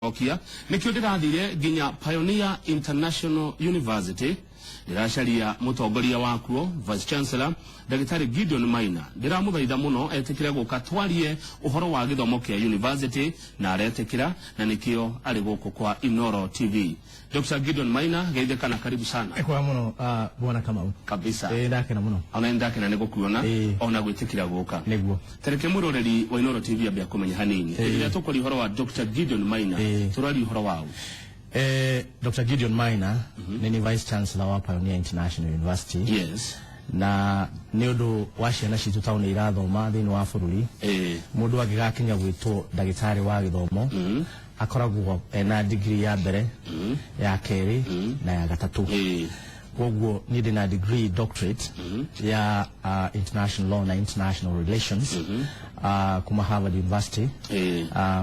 Okia nikio ndirathire nginya Pioneer International University, ndiracaria mutongoria wakuo, Vice Chancellor Ndagĩtarĩ Gideon Maina. Ndiramuthaitha muno etikire guka twarie uhoro wa githomo kia university, na aretikira, na nikio ari guku kwa Inoro TV. Dr. Gideon Maina, geithĩka na karibu sana. Kwa muno, bwana Kamau. Kabisa. Ndakena muno. Ona ndakena nĩ gũkuona ona gwĩtĩkĩra gũka. Tareke mwĩroreri wa Inoro TV ambia kũmenya hanini. Hĩndĩ ĩrĩa tũkwaria ũhoro wa Dr. Gideon Maina, tũraria ũhoro waũ? Dr. Gideon Maina nĩ Vice Chancellor wa Pioneer International University. Na nĩ ũndũ wa ciana citũ taũni irathoma thĩinĩ wa bũrũri, mũndũ angĩgakinya gwĩtwo ndagĩtarĩ wa gĩthomo akoragwo ena degree ya mbere, ya kerĩ na ya gatatũ. Koguo niĩ ndĩna degree doctorate ya international law na international relations kuma Harvard University,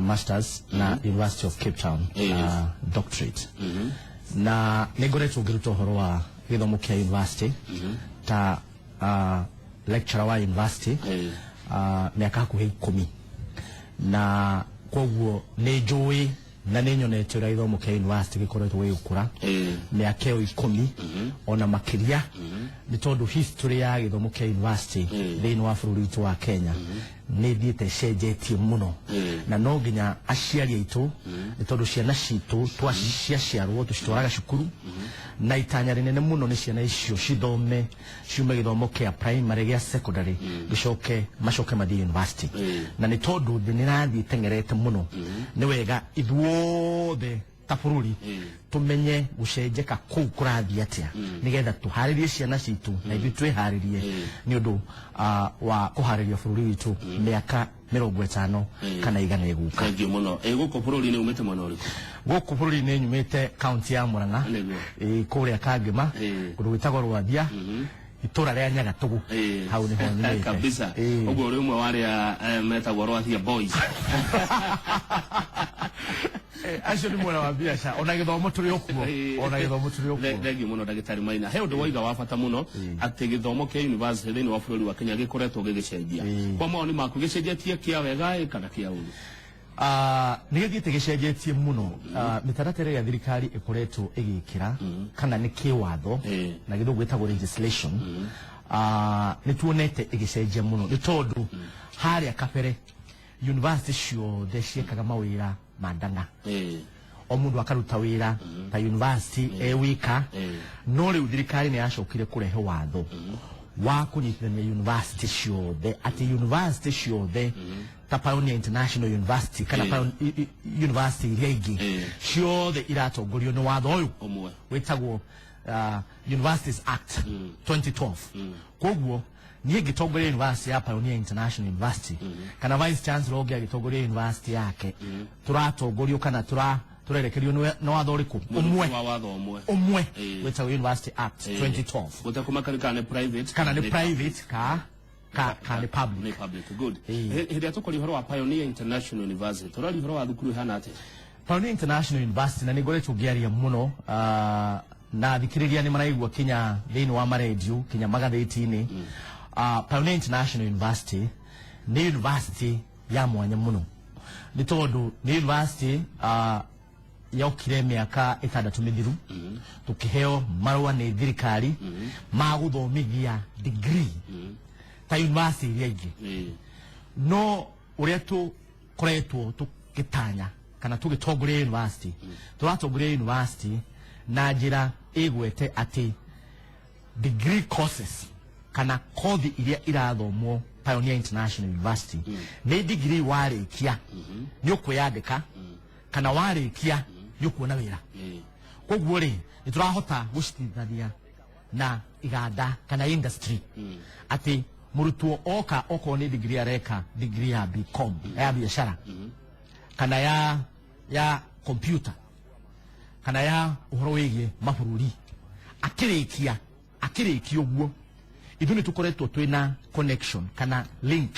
masters na University of Cape Town, doctorate, na nĩ ngoretwo ngĩruta ũhoro wa gĩthomo kĩa university ta lecturer wa university mĩaka hakuhĩ 10, na koguo nĩ njũĩ na nĩ nyonete ũrĩa gĩthomo kĩa university gĩkoretwo gĩgĩkũra mĩaka ĩyo 10 ona makĩria, nĩ tondũ history ya gĩthomo kĩa university thĩinĩ wa bũrũri witũ wa Kenya nĩ thiĩte ĩcenjetie mũno, na no nginya aciari aitũ, nĩ tondũ ciana citũ twa ciaciarwo tũcitwaraga cukuru na itanya rĩnene mũno nĩ ciana icio cithome, ciume gĩthomo kĩa primary, gĩa secondary, gĩcoke macoke mathiĩ university. Na nĩ tondũ thĩ nĩ ĩrathiĩ ĩteng'erete mũno, nĩ wega ithuothe ta bũrũri tũmenye gũcenjeka kũu kũrathiĩ atĩa, nĩgetha tũharĩrie ciana citũ na ithuĩ twĩharĩrie nĩ ũndũ wa kũharĩria bũrũri witũ mĩaka 50 kana 100 ĩgũka. Thank you mũno. Gũkũ bũrũri-inĩ umĩte mwena ũrĩkũ? Gũkũ bũrũri-inĩ nyumĩte kaunti ya Murang'a, kũrĩa Kangema, kũndũ gwĩtagwo Rwathia, itũra rĩa Nyagatũgũ. Hau nĩho nyumĩte. Kabisa. Ũguo ũrĩ ũmwe wa arĩa metagwo Rwathia Boys. Acio nĩ mwena wa biacara, ona gĩthomo tũrĩ o kuo. Ona gĩthomo tũrĩ o kuo. Thank you mũno, Ndagĩtarĩ Maina. He ũndũ waiga wa bata mũno, atĩ gĩthomo kĩa university thĩinĩ wa bũrũri wa Kenya gĩkoretwo gĩgĩcenjia. Kwa mawoni maku, gĩcenjetie kĩa wega ĩ kana kĩa ũru? Nĩ gĩthiĩte gĩcenjetie mũno. Mĩtaratara ĩrĩa thirikari ĩkoretwo ĩgĩkĩra, kana nĩ kĩwatho, na gĩthũngũ gĩtagwo legislation, nĩ tuonete ĩgĩcenjia mũno, nĩ tondũ harĩa kabere university ciothe ciekaga mawĩra ma ndang'a, o mũndũ akaruta wĩra ta university e wika. No rĩu thirikari nĩ yacokire kũrehe watho wa kũnyitithania university ciothe, atĩ university ciothe ta Pioneer International University kana university iria ingĩ ciothe iratongorio nĩ watho ũyũ ũmwe wĩtagwo Universities Act 2012. Koguo niĩ ngĩtongoria university ya Pioneer International University, kana Vice Chancellor ũngĩ agĩtongoria university yake, tũratongorio kana tũrerekerio nĩ watho ũrĩkũ? Ũmwe. Wa watho ũmwe. Ũmwe wĩtagwo University Act 2012. Gũtekũmakania kana nĩ private. Kana nĩ private ka nĩ public. Nĩ public. Good. Hĩndĩ ĩrĩa tũkwaria ũhoro wa Pioneer International University, tũraria ũhoro wa thukuru ĩhana atĩa? Pioneer International University, na nĩ ngoretwo ngĩaria mũno, na thikĩrĩria nĩ maraigua kinya thĩinĩ wa marendio, kinya magathĩti-inĩ. Pioneer International University nĩ university ya mwanya mũno, nĩ tondũ nĩ university yokire mĩaka 6 mĩthiru, tũkĩheo marũa nĩ thirikari ma gũthomithia degree ta university iria ingĩ. No ũrĩa tũkoretwo tũgĩtanya kana tũgĩtongoria university, tũratongoria university na njĩra ĩgwete atĩ degree courses kana kothi iria irathomwo Pioneer International University nĩ degree warĩkia nĩ ũkwĩyandĩka, kana warĩkia nĩ ũkuona wĩra. Koguo rĩ, nĩ tũrahota gũcitithania na iganda kana industry, atĩ mũrutwo oka, okorwo nĩ degree areka, degree ya BCom ya biacara, kana ya computer, kana ya ũhoro wĩgiĩ mabũrũri, akĩrĩkia ũguo, ithuĩ nĩ tũkoretwo twĩna connection kana link,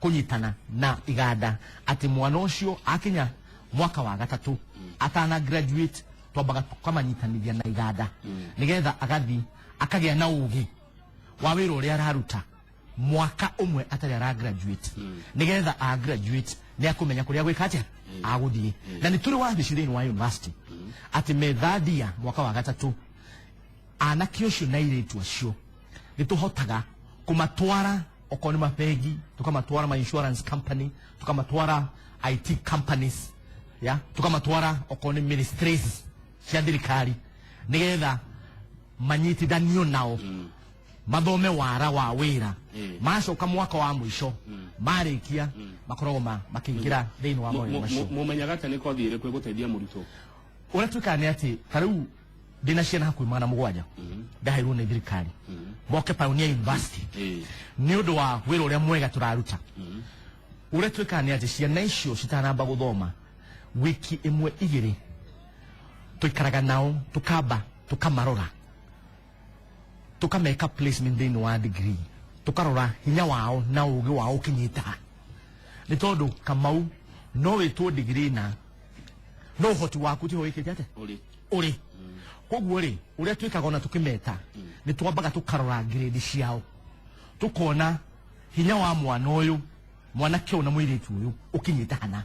kũnyitana na iganda, atĩ mwana ũcio akinya mwaka wa gatatũ atana graduate, twambaga tũkamanyitanithia na iganda, nĩgetha agathi akagĩa na ũgĩ wa wĩra ũrĩa araruta mwaka ũmwe atarĩ ara graduate, nĩgetha a graduate. Nĩ akũmenya kũrĩa gwĩka atĩa agũthiĩ. Na nĩ tũrĩ wabici thĩinĩ wa university atĩ methandia mwaka wa gatatũ anake ũcio na airĩtu acio nĩ tũhotaga kũmatwara okorwo nĩ mabengi, tukamatwara ma insurance company, tukamatwara IT companies, ya tukamatwara okorwo nĩ ministries cia thirikari nigetha manyitithanio nao mathome wara wa wĩra. Macoka mwaka wa mũico marĩkia makoragwo makĩingĩra thĩinĩ wa mawĩra macio. Mũmenyaga atĩa nĩ kothi ĩrĩkũ ĩgũteithia mũrutwo? Ũrĩa twĩkaga nĩ atĩ ta rĩu ndĩna ciana hakuhĩ 700 ndaheirwo nĩ thirikari moke Pioneer University nĩ ũndũ wa wĩra ũrĩa mwega tũraruta. Ũrĩa twĩkaga nĩ atĩ ciana icio citanamba gũthoma wiki ĩmwe igĩrĩ tũikaraga nao, tukamba tukamarora, tukameka placement thĩinĩ wa degree, tukarora hinya wao na ũgĩ wao ũkinyĩte ha. Nĩ tondũ Kamau no wĩtwo degree na no ũhoti waku tiho wĩkĩte atĩa ũrĩ ũrĩ. Koguo rĩ ũrĩa twĩkaga ona tũkĩmeta nĩ twambaga tũkarora grade ciao, tukona hinya wa mwana ũyũ, mwanake ũyũ na mũirĩtu ũyũ ũkinyĩte hana.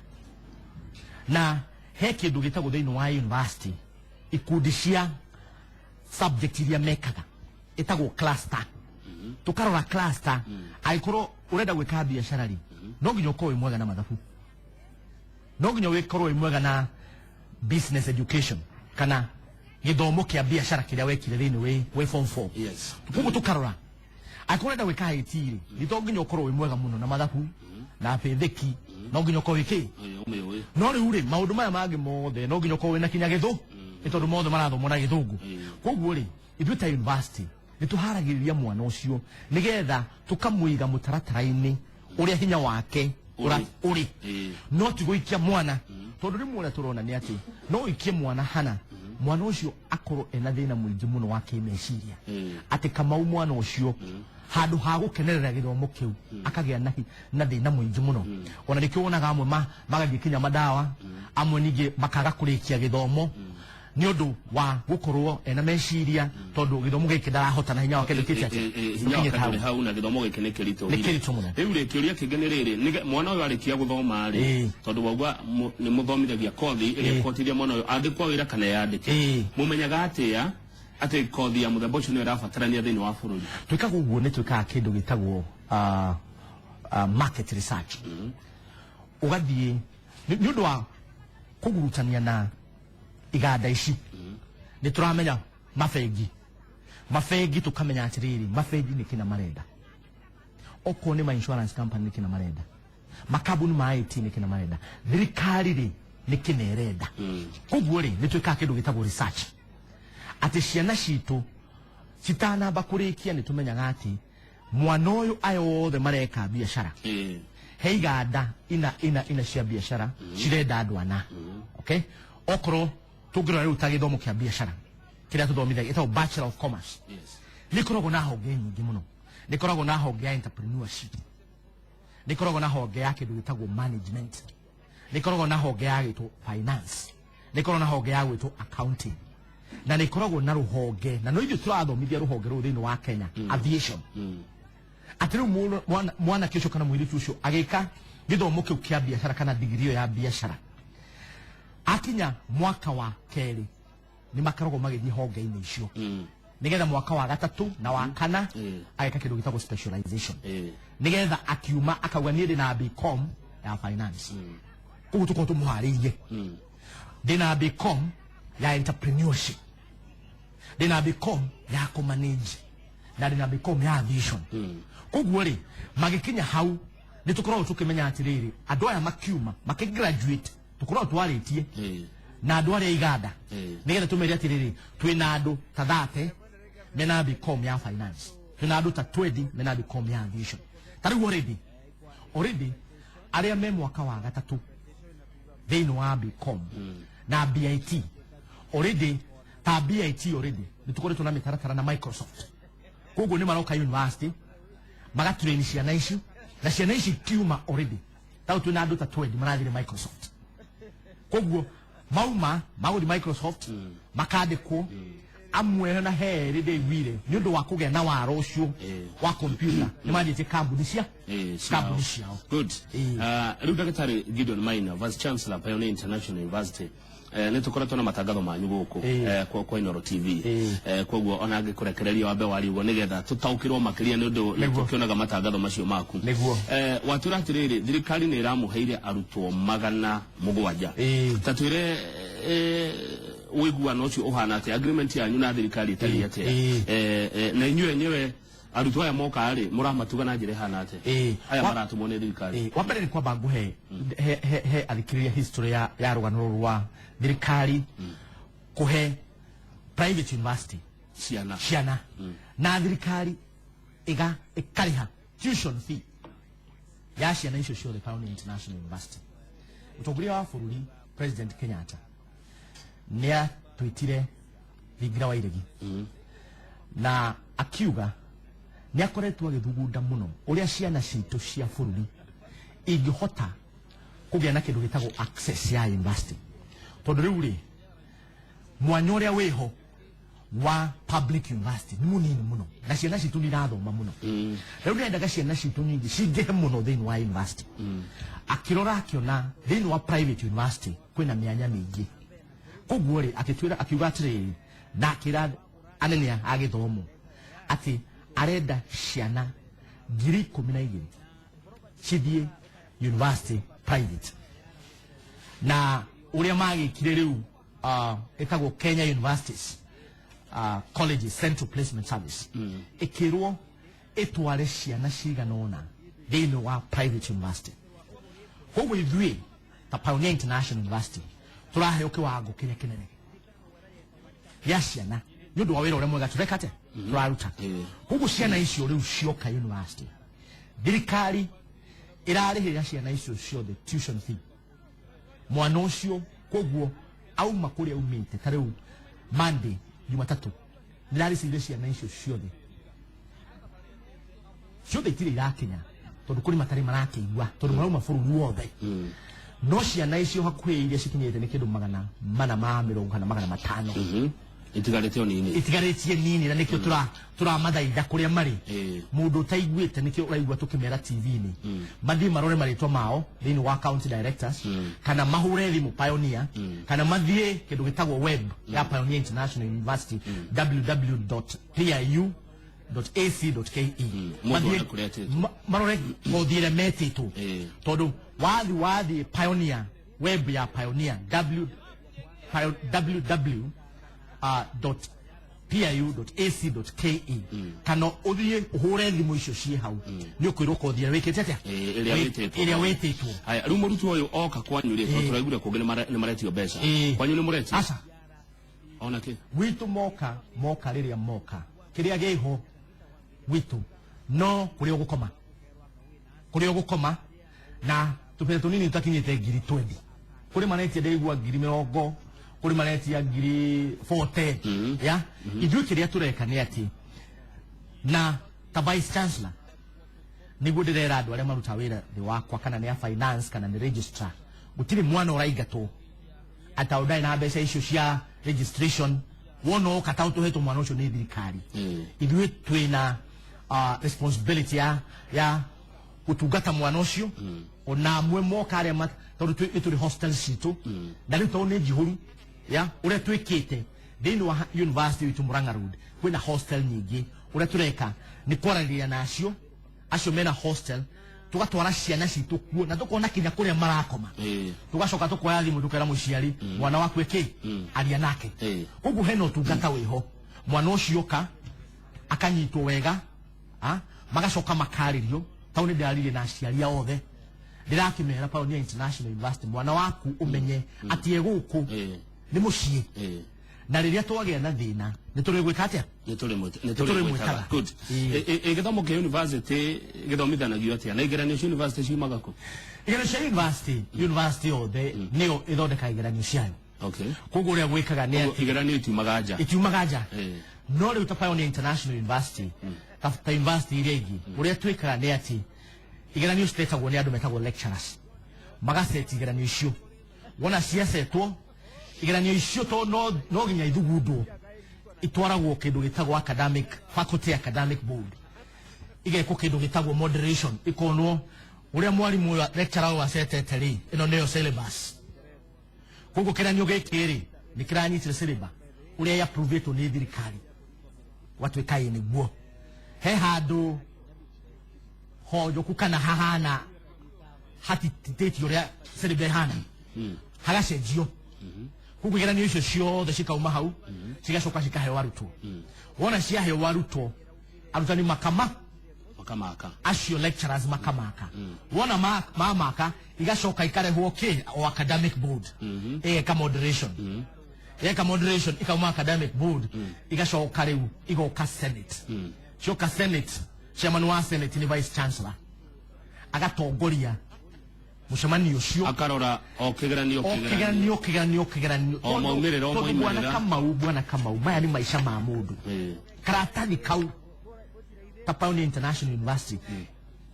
Na he kĩndũ gĩtagwo thĩinĩ wa university ikundi cia subject iria mekaga ĩtagwo cluster. Tukarora cluster, angĩkorwo ũrenda gwĩka biacara rĩ no nginya ũkorwo wĩ mwega na mathabu, no nginya wĩkorwo wĩ mwega na business education kana gĩthomo kĩa biacara kĩrĩa wekire thĩinĩ wĩ form 4. Yes. Koguo tukarora angĩkorwo ũrenda gwĩka IT rĩ nĩ to nginya ũkorwo wĩ mwega mũno na mathabu na bĩthĩki, no nginya ũkorwo wĩ kĩ ũmĩũĩ. No rĩu rĩ maũndũ maya mangĩ mothe no nginya ũkorwo wĩna kinya gĩthũ nĩ tondũ mothe marathomwo na gĩthũngũ. Koguo rĩ ithuĩ ta university nĩ tũharagĩrĩria mwana ũcio nĩgetha tũkamũiga mũtaratara-inĩ ũrĩa hinya wake ũrĩ. No ti gũikia mwana tondũ rĩmwe ũrĩa tũrona nĩ atĩ no ũikie mwana hana mwana ũcio akorwo ena thĩna mũingĩ mũno wa kĩmeciria, atĩ Kamau mwana ũcio handũ ha gũkenerera gĩthomo kĩu akagĩa na thĩna mũingĩ mũno. Ona nĩkĩo wonaga amwe magathiĩ kinya madawa, amwe ningĩ makaga kũrĩkia gĩthomo nĩ ũndũ wa gũkorwo ena meciria tondũ gĩthomo gĩkĩ ndarahota na hinya wake ndũkĩte atĩa hinya wake ndũrĩ hau na gĩthomo gĩkĩ nĩ kĩritũ. Nĩ kĩritũ mũno. Rĩu rĩ kĩũria kĩngĩ nĩ rĩrĩ, mwana ũyũ arĩkia gũthoma rĩ tondũ wauga nĩ mũthomithagia kothi ĩrĩa ĩkũhotithia mwana ũyũ andĩkwo wĩra kana eyandĩke, mũmenyaga atĩa atĩ kothi ya mũthemba ũcio nĩyo ĩrabatarania thĩinĩ wa bũrũri? Twĩkaga ũguo nĩ twĩkaga kĩndũ gĩtagwo market research. Ũgathiĩ nĩ ũndũ wa kũgurutania na iganda ici nĩ tũramenya mabengi tukamenya atĩrĩrĩ mabengi nĩ kĩna marenda, okorwo nĩ ma insurance company nĩ kĩna marenda, makambuni ma IT nĩ kĩna marenda, thirikari rĩ nĩ kĩna ĩrenda. Koguo rĩ nĩ twĩkaga kĩndũ gĩtagwo research atĩ ciana citũ citanamba kũrĩkia nĩ tũmenyaga atĩ mwana ũyũ aya othe mareka biacara he iganda ina ina ina cia biacara cirenda andũ ana. Okay, okorwo tũngĩrora rĩu ta gĩthomo kĩa biacara kĩrĩa tũthomithagia ĩtagwo Bachelor of Commerce. Yes. Nĩ ĩkoragwo na honge nyingĩ mũno, nĩ ĩkoragwo na honge ya entrepreneurship, nĩ ĩkoragwo na honge ya kĩndũ gĩtagwo management, nĩ ĩkoragwo na honge ya gwĩtwo finance, nĩ ĩkoragwo na honge ya gwĩtwo accounting, na nĩ ĩkoragwo na rũhonge na no ithuĩ tũrathomithia rũhonge rũu thĩinĩ wa Kenya, aviation. Atĩ rĩu mwanake ũcio kana mũirĩtu ũcio agĩka gĩthomo kĩu kĩa biacara kana degree ĩyo ya biacara akinya mwaka wa kerĩ nĩ makoragwo magĩthiĩ honge-inĩ icio nĩgetha mwaka wa gatatũ na wa kana ageka kĩndũ gĩtagwo specialization nĩgetha akiuma akauga niĩ ndĩna BCom ya finance, koguo tũkorwo tũmũharĩirie, ndĩna BCom ya entrepreneurship, ndĩna BCom ya kũmanage na ndĩna BCom ya aviation. Koguo rĩ magĩkinya hau nĩ tũkoragwo tũkĩmenya atĩrĩrĩ andũ aya makiuma makĩgraduate tũkoragwo twarĩtie na andũ arĩa iganda nĩgetha tũmere atĩrĩrĩ twĩna andũ ta 30 mena BCom ya finance, twĩna andũ ta 20 mena BCom ya aviation. Ta rĩu already arĩa me mwaka wa gatatũ thĩinĩ wa BCom na BIT already, ta BIT already nĩ tũkoretwo na mĩtaratara na Microsoft. Koguo nĩ maroka university magatrain ciana ici na ciana ici kiuma already ta rĩu twĩna andũ ta 20 marathire Microsoft. Koguo mauma magũthiĩ Microsoft makandĩkwo Amwe na herĩ ndĩiguire nĩ ũndũ wa kũgĩa na waro ũcio wa computer nĩ manjĩtie kambuni cia kambuni ciao. Good. Rĩu Ndagĩtarĩ Gideon Maina, Vice Chancellor, Pioneer International University, nĩ tũkoretwo na matangatho manyu gũkũ kwa Inooro TV, koguo ona ngĩkũrekereria wambe warie ũguo nĩgetha tũtaũkĩrwo makĩria nĩ ũndũ nĩ tũkĩonaga matangatho macio maku. Watwĩra atĩrĩrĩ, thirikari nĩ ĩramũheire arutwo 700. Ta twĩre ũiguano ũcio ũhana atĩa, agreement yanyu na thirikari ĩtariĩ atĩa, na inyuĩ enyewe arutwo aya moka rĩ mũramatuga na njĩra ĩhana atĩa aya maratũmwo nĩ thirikari? Wa mbere nĩ kwamba ngũhe he athikĩrĩria history ya rũgano rũrũ rwa thirikari kũhe private university ciana na thirikari ĩkarĩha tuition fee ya ciana icio ciothe Pioneer International University. Mũtongoria wa bũrũri President Kenyatta nĩ atwĩtire thingira wa iregi na akiuga nĩ akoretwo agĩthugunda mũno ũrĩa ciana citũ cia bũrũri ingĩhota kũgĩa na kĩndũ gĩtagwo access ya university, tondũ rĩu rĩ mwanya ũrĩa wĩho wa public university nĩ mũnini mũno na ciana citũ nĩ irathoma mũno. Rĩu nĩendaga ciana citũ nyingĩ cingĩhe mũno thĩinĩ wa university. Akĩrora akĩona thĩinĩ wa private university kwĩna mĩanya mĩingĩ, koguo rĩ akĩtwĩra akiuga atĩrĩrĩ na akĩra anene a gĩthomo atĩ arenda ciana 12,000 cithiĩ university private. Na ũrĩa magĩkire rĩu ĩtagwo Kenya Universities Colleges Central Placement Service ĩkĩrwo ĩtware ciana cigana ũna thĩinĩ wa private university. Koguo ithuĩ ta Pioneer International University tũraheo kĩwango kĩrĩa kĩnene gĩa ciana nĩ ũndũ wa wĩra ũrĩa mwega tũreka atĩa tũraruta. Koguo ciana icio rĩu cioka university, thirikari ĩrarĩhĩra ciana icio ciothe tuition fee. Mwana ũcio koguo auma kũrĩa aumĩte, ta rĩu Monday Jumatatu nĩrarĩcire ciana icio ciothe ciothe itirĩ irakinya tondũ kũrĩ matarĩ marakĩigua tondũ marauma bũrũri wothe. No ciana icio hakuhĩ iria cikinyĩte nĩ kĩndũ 450 kana 500. Itigarĩte o nini, itigarĩtie nini, na nĩkĩo tũramathaitha kũrĩa marĩ. Mũndũ ũtaiguĩte nĩkĩo ũraigua tũkĩmera TV-inĩ mathiĩ marore marĩtwa mao thĩinĩ wa county directors, kana mahũre thimũ Pioneer, kana mathiĩ kĩndũ gĩtagwo web ya Pioneer International University www.piu.ac.ke, marore kothi ĩrĩa metĩtwo, tondũ wathi Pioneer web ya Pioneer www.piu.ac.ke kana ũthiĩ ũhũre thimũ icio ciĩ hau nĩ ũkwĩrwo kothi ĩrĩa wĩkĩte atĩa ĩrĩa wĩtĩtwo. Haya, rĩu mũrutwo ũyũ oka kwanyu rĩ, tondũ tũraiguire kũngĩ nĩ maretio mbeca, kwanyu nĩ mũretio? Aca. Ona kĩ? Gwitũ moka rĩrĩa moka kĩrĩa gĩho gwitũ no kũrĩa ũgũkoma na tũbeca tũnini tũtakinyĩte 20,000. Kũrĩ maretia ndĩraigua 20,000, kũrĩ maretia 40,000. Ya ithuĩ kĩrĩa tũreka nĩ atĩ na ta vice chancellor nĩguo ndĩrera andũ arĩa maruta wĩra thĩ wakwa, kana nĩ a finance kana nĩ registrar, gũtirĩ mwana ũraingatwo ata ũndarĩ na mbeca icio cia registration wona ũka ta ũtũhetwo mwana ũcio nĩ thirikari. Ithuĩ twĩna responsibility ya gũtungata mwana ũcio ona amwe moka arĩa tondũ tũrĩ hostel citũ na rĩu tondũ nĩ njihũru ya ũrĩa twĩkĩte thĩinĩ wa university witũ Murang'a Road kwĩna hostel nyingĩ. Ũrĩa tũreka nĩ kwaranĩria na acio mena hostel, tũgatwara ciana citũ kuo na tũkona kinya kũrĩa marakoma, tũgacoka tũkoya thimũ tũkera mũciari mwana waku ĩkĩ aria nake. Koguo hena ũtungata wĩho, mwana ũcio oka akanyitwo wega, magacoka makarĩrio. Tau nĩ ndĩraririe na aciari othe, ndĩrakĩmera Pioneer International University mwana waku ũmenye atĩ e gũkũ nĩ mũciĩ, na rĩrĩa twagĩa na thĩna nĩ tũrĩ gwĩka atĩa? Nĩ tũrĩ Good. Gĩthomo kĩa university gĩthomithanagio atĩa na igeranio cia university ciumaga kũ? Igeranio cia university yothe nĩyo ĩthondekaga igeranio ciayo. Koguo ũrĩa gwĩkaga nĩ atĩ igeranio itiumaga nja, no rĩu ta Pioneer International University ta university iria ingĩ ũrĩa twĩkaga nĩ atĩ igeranio citetagwo nĩ andũ metagwo lecturers, magaceti igeranio icio. Wona ciacetwo igeranio icio to no nginya ithugundwo Itwaragwo kindu gitagwo academic faculty academic board. Igekwo kindu gitagwo moderation ikonwo uria mwarimu uyu lecturer uyu acetete ri ino niyo syllabus. Koguo kiranio giki ri ni kiranyitire syllabus uria ya approvetwo ni thirikari gwatuika ĩ niguo. He handu honjoku kana hahana hatitĩtio uria syllabus ihana hagacenjio. Koguo igeranio icio ciothe cikauma hau cigacoka cikaheo arutwo. Wona ciaheo arutwo arutani makama makamaka acio lecturers makamaka. Wona mamaka igacoka ikarehwo ki o academic board ĩgeka moderation. Ĩgeka moderation ikauma academic board igacoka rĩu igoka senate. Cioka senate, chairman wa senate ni vice chancellor agatongoria mucemanio ucio akarora o kigeranio kigeranio kigeranio kigeranio o maumirira o moimirira. Bwana Kamau maya ni maisha ma mundu. Karatathi kau ta Pioneer International University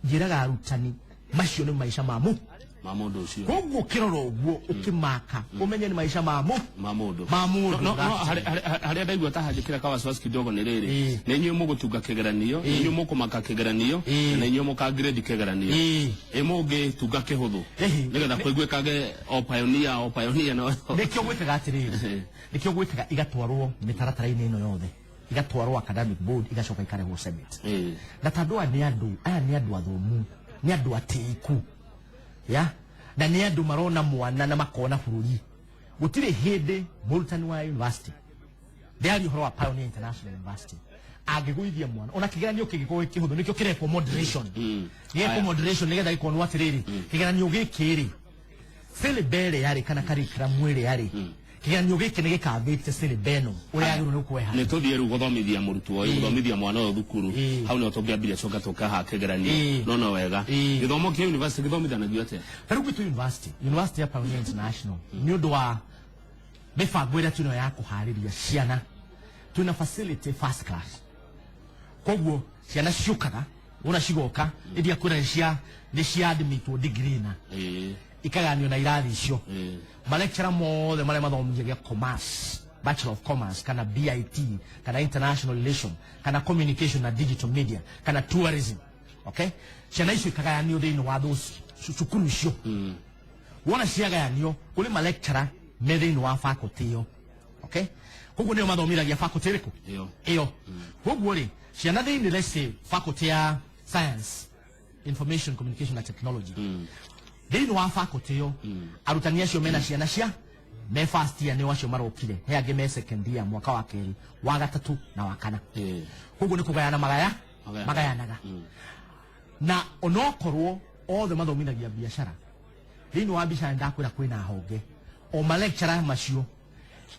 njiraga arutani macio ni maisha ma mu ma mundu ucio. Koguo kirora uguo ukimaka umenye ni maisha ma mu ma mundu ma mundu. No haria ndaigua ta hanjikira ka wasiwasi kidogo ni riri ni inyuĩ mũgũtunga kĩgeranio, ni inyuĩ mũkũmaka kĩgeranio, na inyuĩ mũka grade kĩgeranio. Ĩ mũngĩtunga kĩhũthũ nĩgetha kũiguĩkage o pioneer no nĩkĩo gwĩkaga atĩrĩrĩ, nĩkĩo gwĩkaga igatwarwo mĩtaratara-inĩ ĩno yothe, igatwarwo academic board igacoka ikarehwo senate. Na tondũ aya nĩ andũ, aya nĩ andũ athomu, nĩ andũ atĩĩku ya na nĩ andũ marona mwana na makona bũrũri. Gũtirĩ hĩndĩ mũrutani wa university ndĩaria ũhoro wa Pioneer International University angĩgũithia mwana ona kĩgeranio kĩngĩkorwo gĩ kĩhũthũ, nĩkĩo kĩrekwo moderation. Gĩekwo moderation nĩgetha gĩkonwo atĩrĩrĩ kĩgeranio gĩkĩ rĩ syllabus ĩrĩa yarĩ kana curriculum ĩrĩa yarĩ kĩgeranio gĩkĩ nĩ gĩkathĩte syllabus ĩno ũrĩa yagĩrĩirwo nĩ gũkorwo ĩhana. Nĩ tũthiĩ rĩu gũthomithia mũrutwo ũyũ, gũthomithia mwana ũyũ thukuru hau nĩho tũngĩambirie coka tũkaha kĩgeranio. No wega gĩthomo kĩa university gĩthomithanagio atĩa? Ta rĩu gwitũ university ya Pioneer International nĩ ũndũ wa mĩbango ĩrĩa twĩnayo ya kũharĩria ciana, twĩna facility first class. Koguo ciana ciũkaga wona cigoka ĩndia kwĩra nĩ cia admitwo degree na ikaganio na irathi icio. Malecturer mothe marĩa mathomithagia commerce, Bachelor of Commerce kana BIT kana International Relation kana Communication na Digital Media kana Tourism, okay, ciana icio ikagayanio thĩinĩ wa those cukuru icio. Wona ciagayanio kũrĩ malecturer me thĩinĩ wa faculty ĩyo, okay, koguo nĩo mathomithagia faculty ĩrĩkũ ĩyo. Koguo rĩ ciana thĩinĩ let's say faculty ya Science, Information, Communication na Technology, thĩinĩ wa faculty ĩyo arutani acio mena ciana cia me first year nĩo acio marokire, he angĩ me second year mwaka wa kerĩ, wa gatatũ na wa kana. Koguo nĩ kũgayana magayanaga. Na onokorwo othe mathomithagia biacara, thĩinĩ wa biacara ndakwĩra kwĩna honge o malecturer macio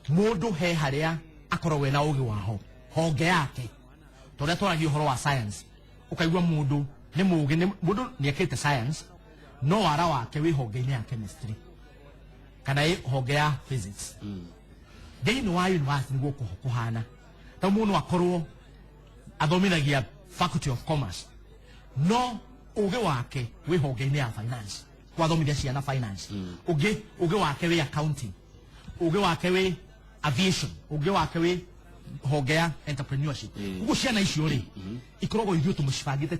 mũndũ he harĩa akoragwo ena ũgĩ waho honge yake. Tondũ twaragia ũhoro wa science ũkaigua mũndũ nĩ mũũgĩ, mũndũ nĩ ekĩte science no wara wake wĩ honge-inĩ ya chemistry kana ĩ honge ya physics. Thĩinĩ wa university nĩguo kũhana. Ta mũndũ akorwo athomithagia faculty of commerce no ũgĩ wake wĩ honge-inĩ ya finance, kwathomithia ciana finance. Ũngĩ ũgĩ wake wĩ accounting, ũgĩ wake wĩ aviation, ũngĩ wake wĩ honge ya entrepreneurship. Ũguo ciana icio rĩ ikoragwo ithuĩ tũmũcibangĩte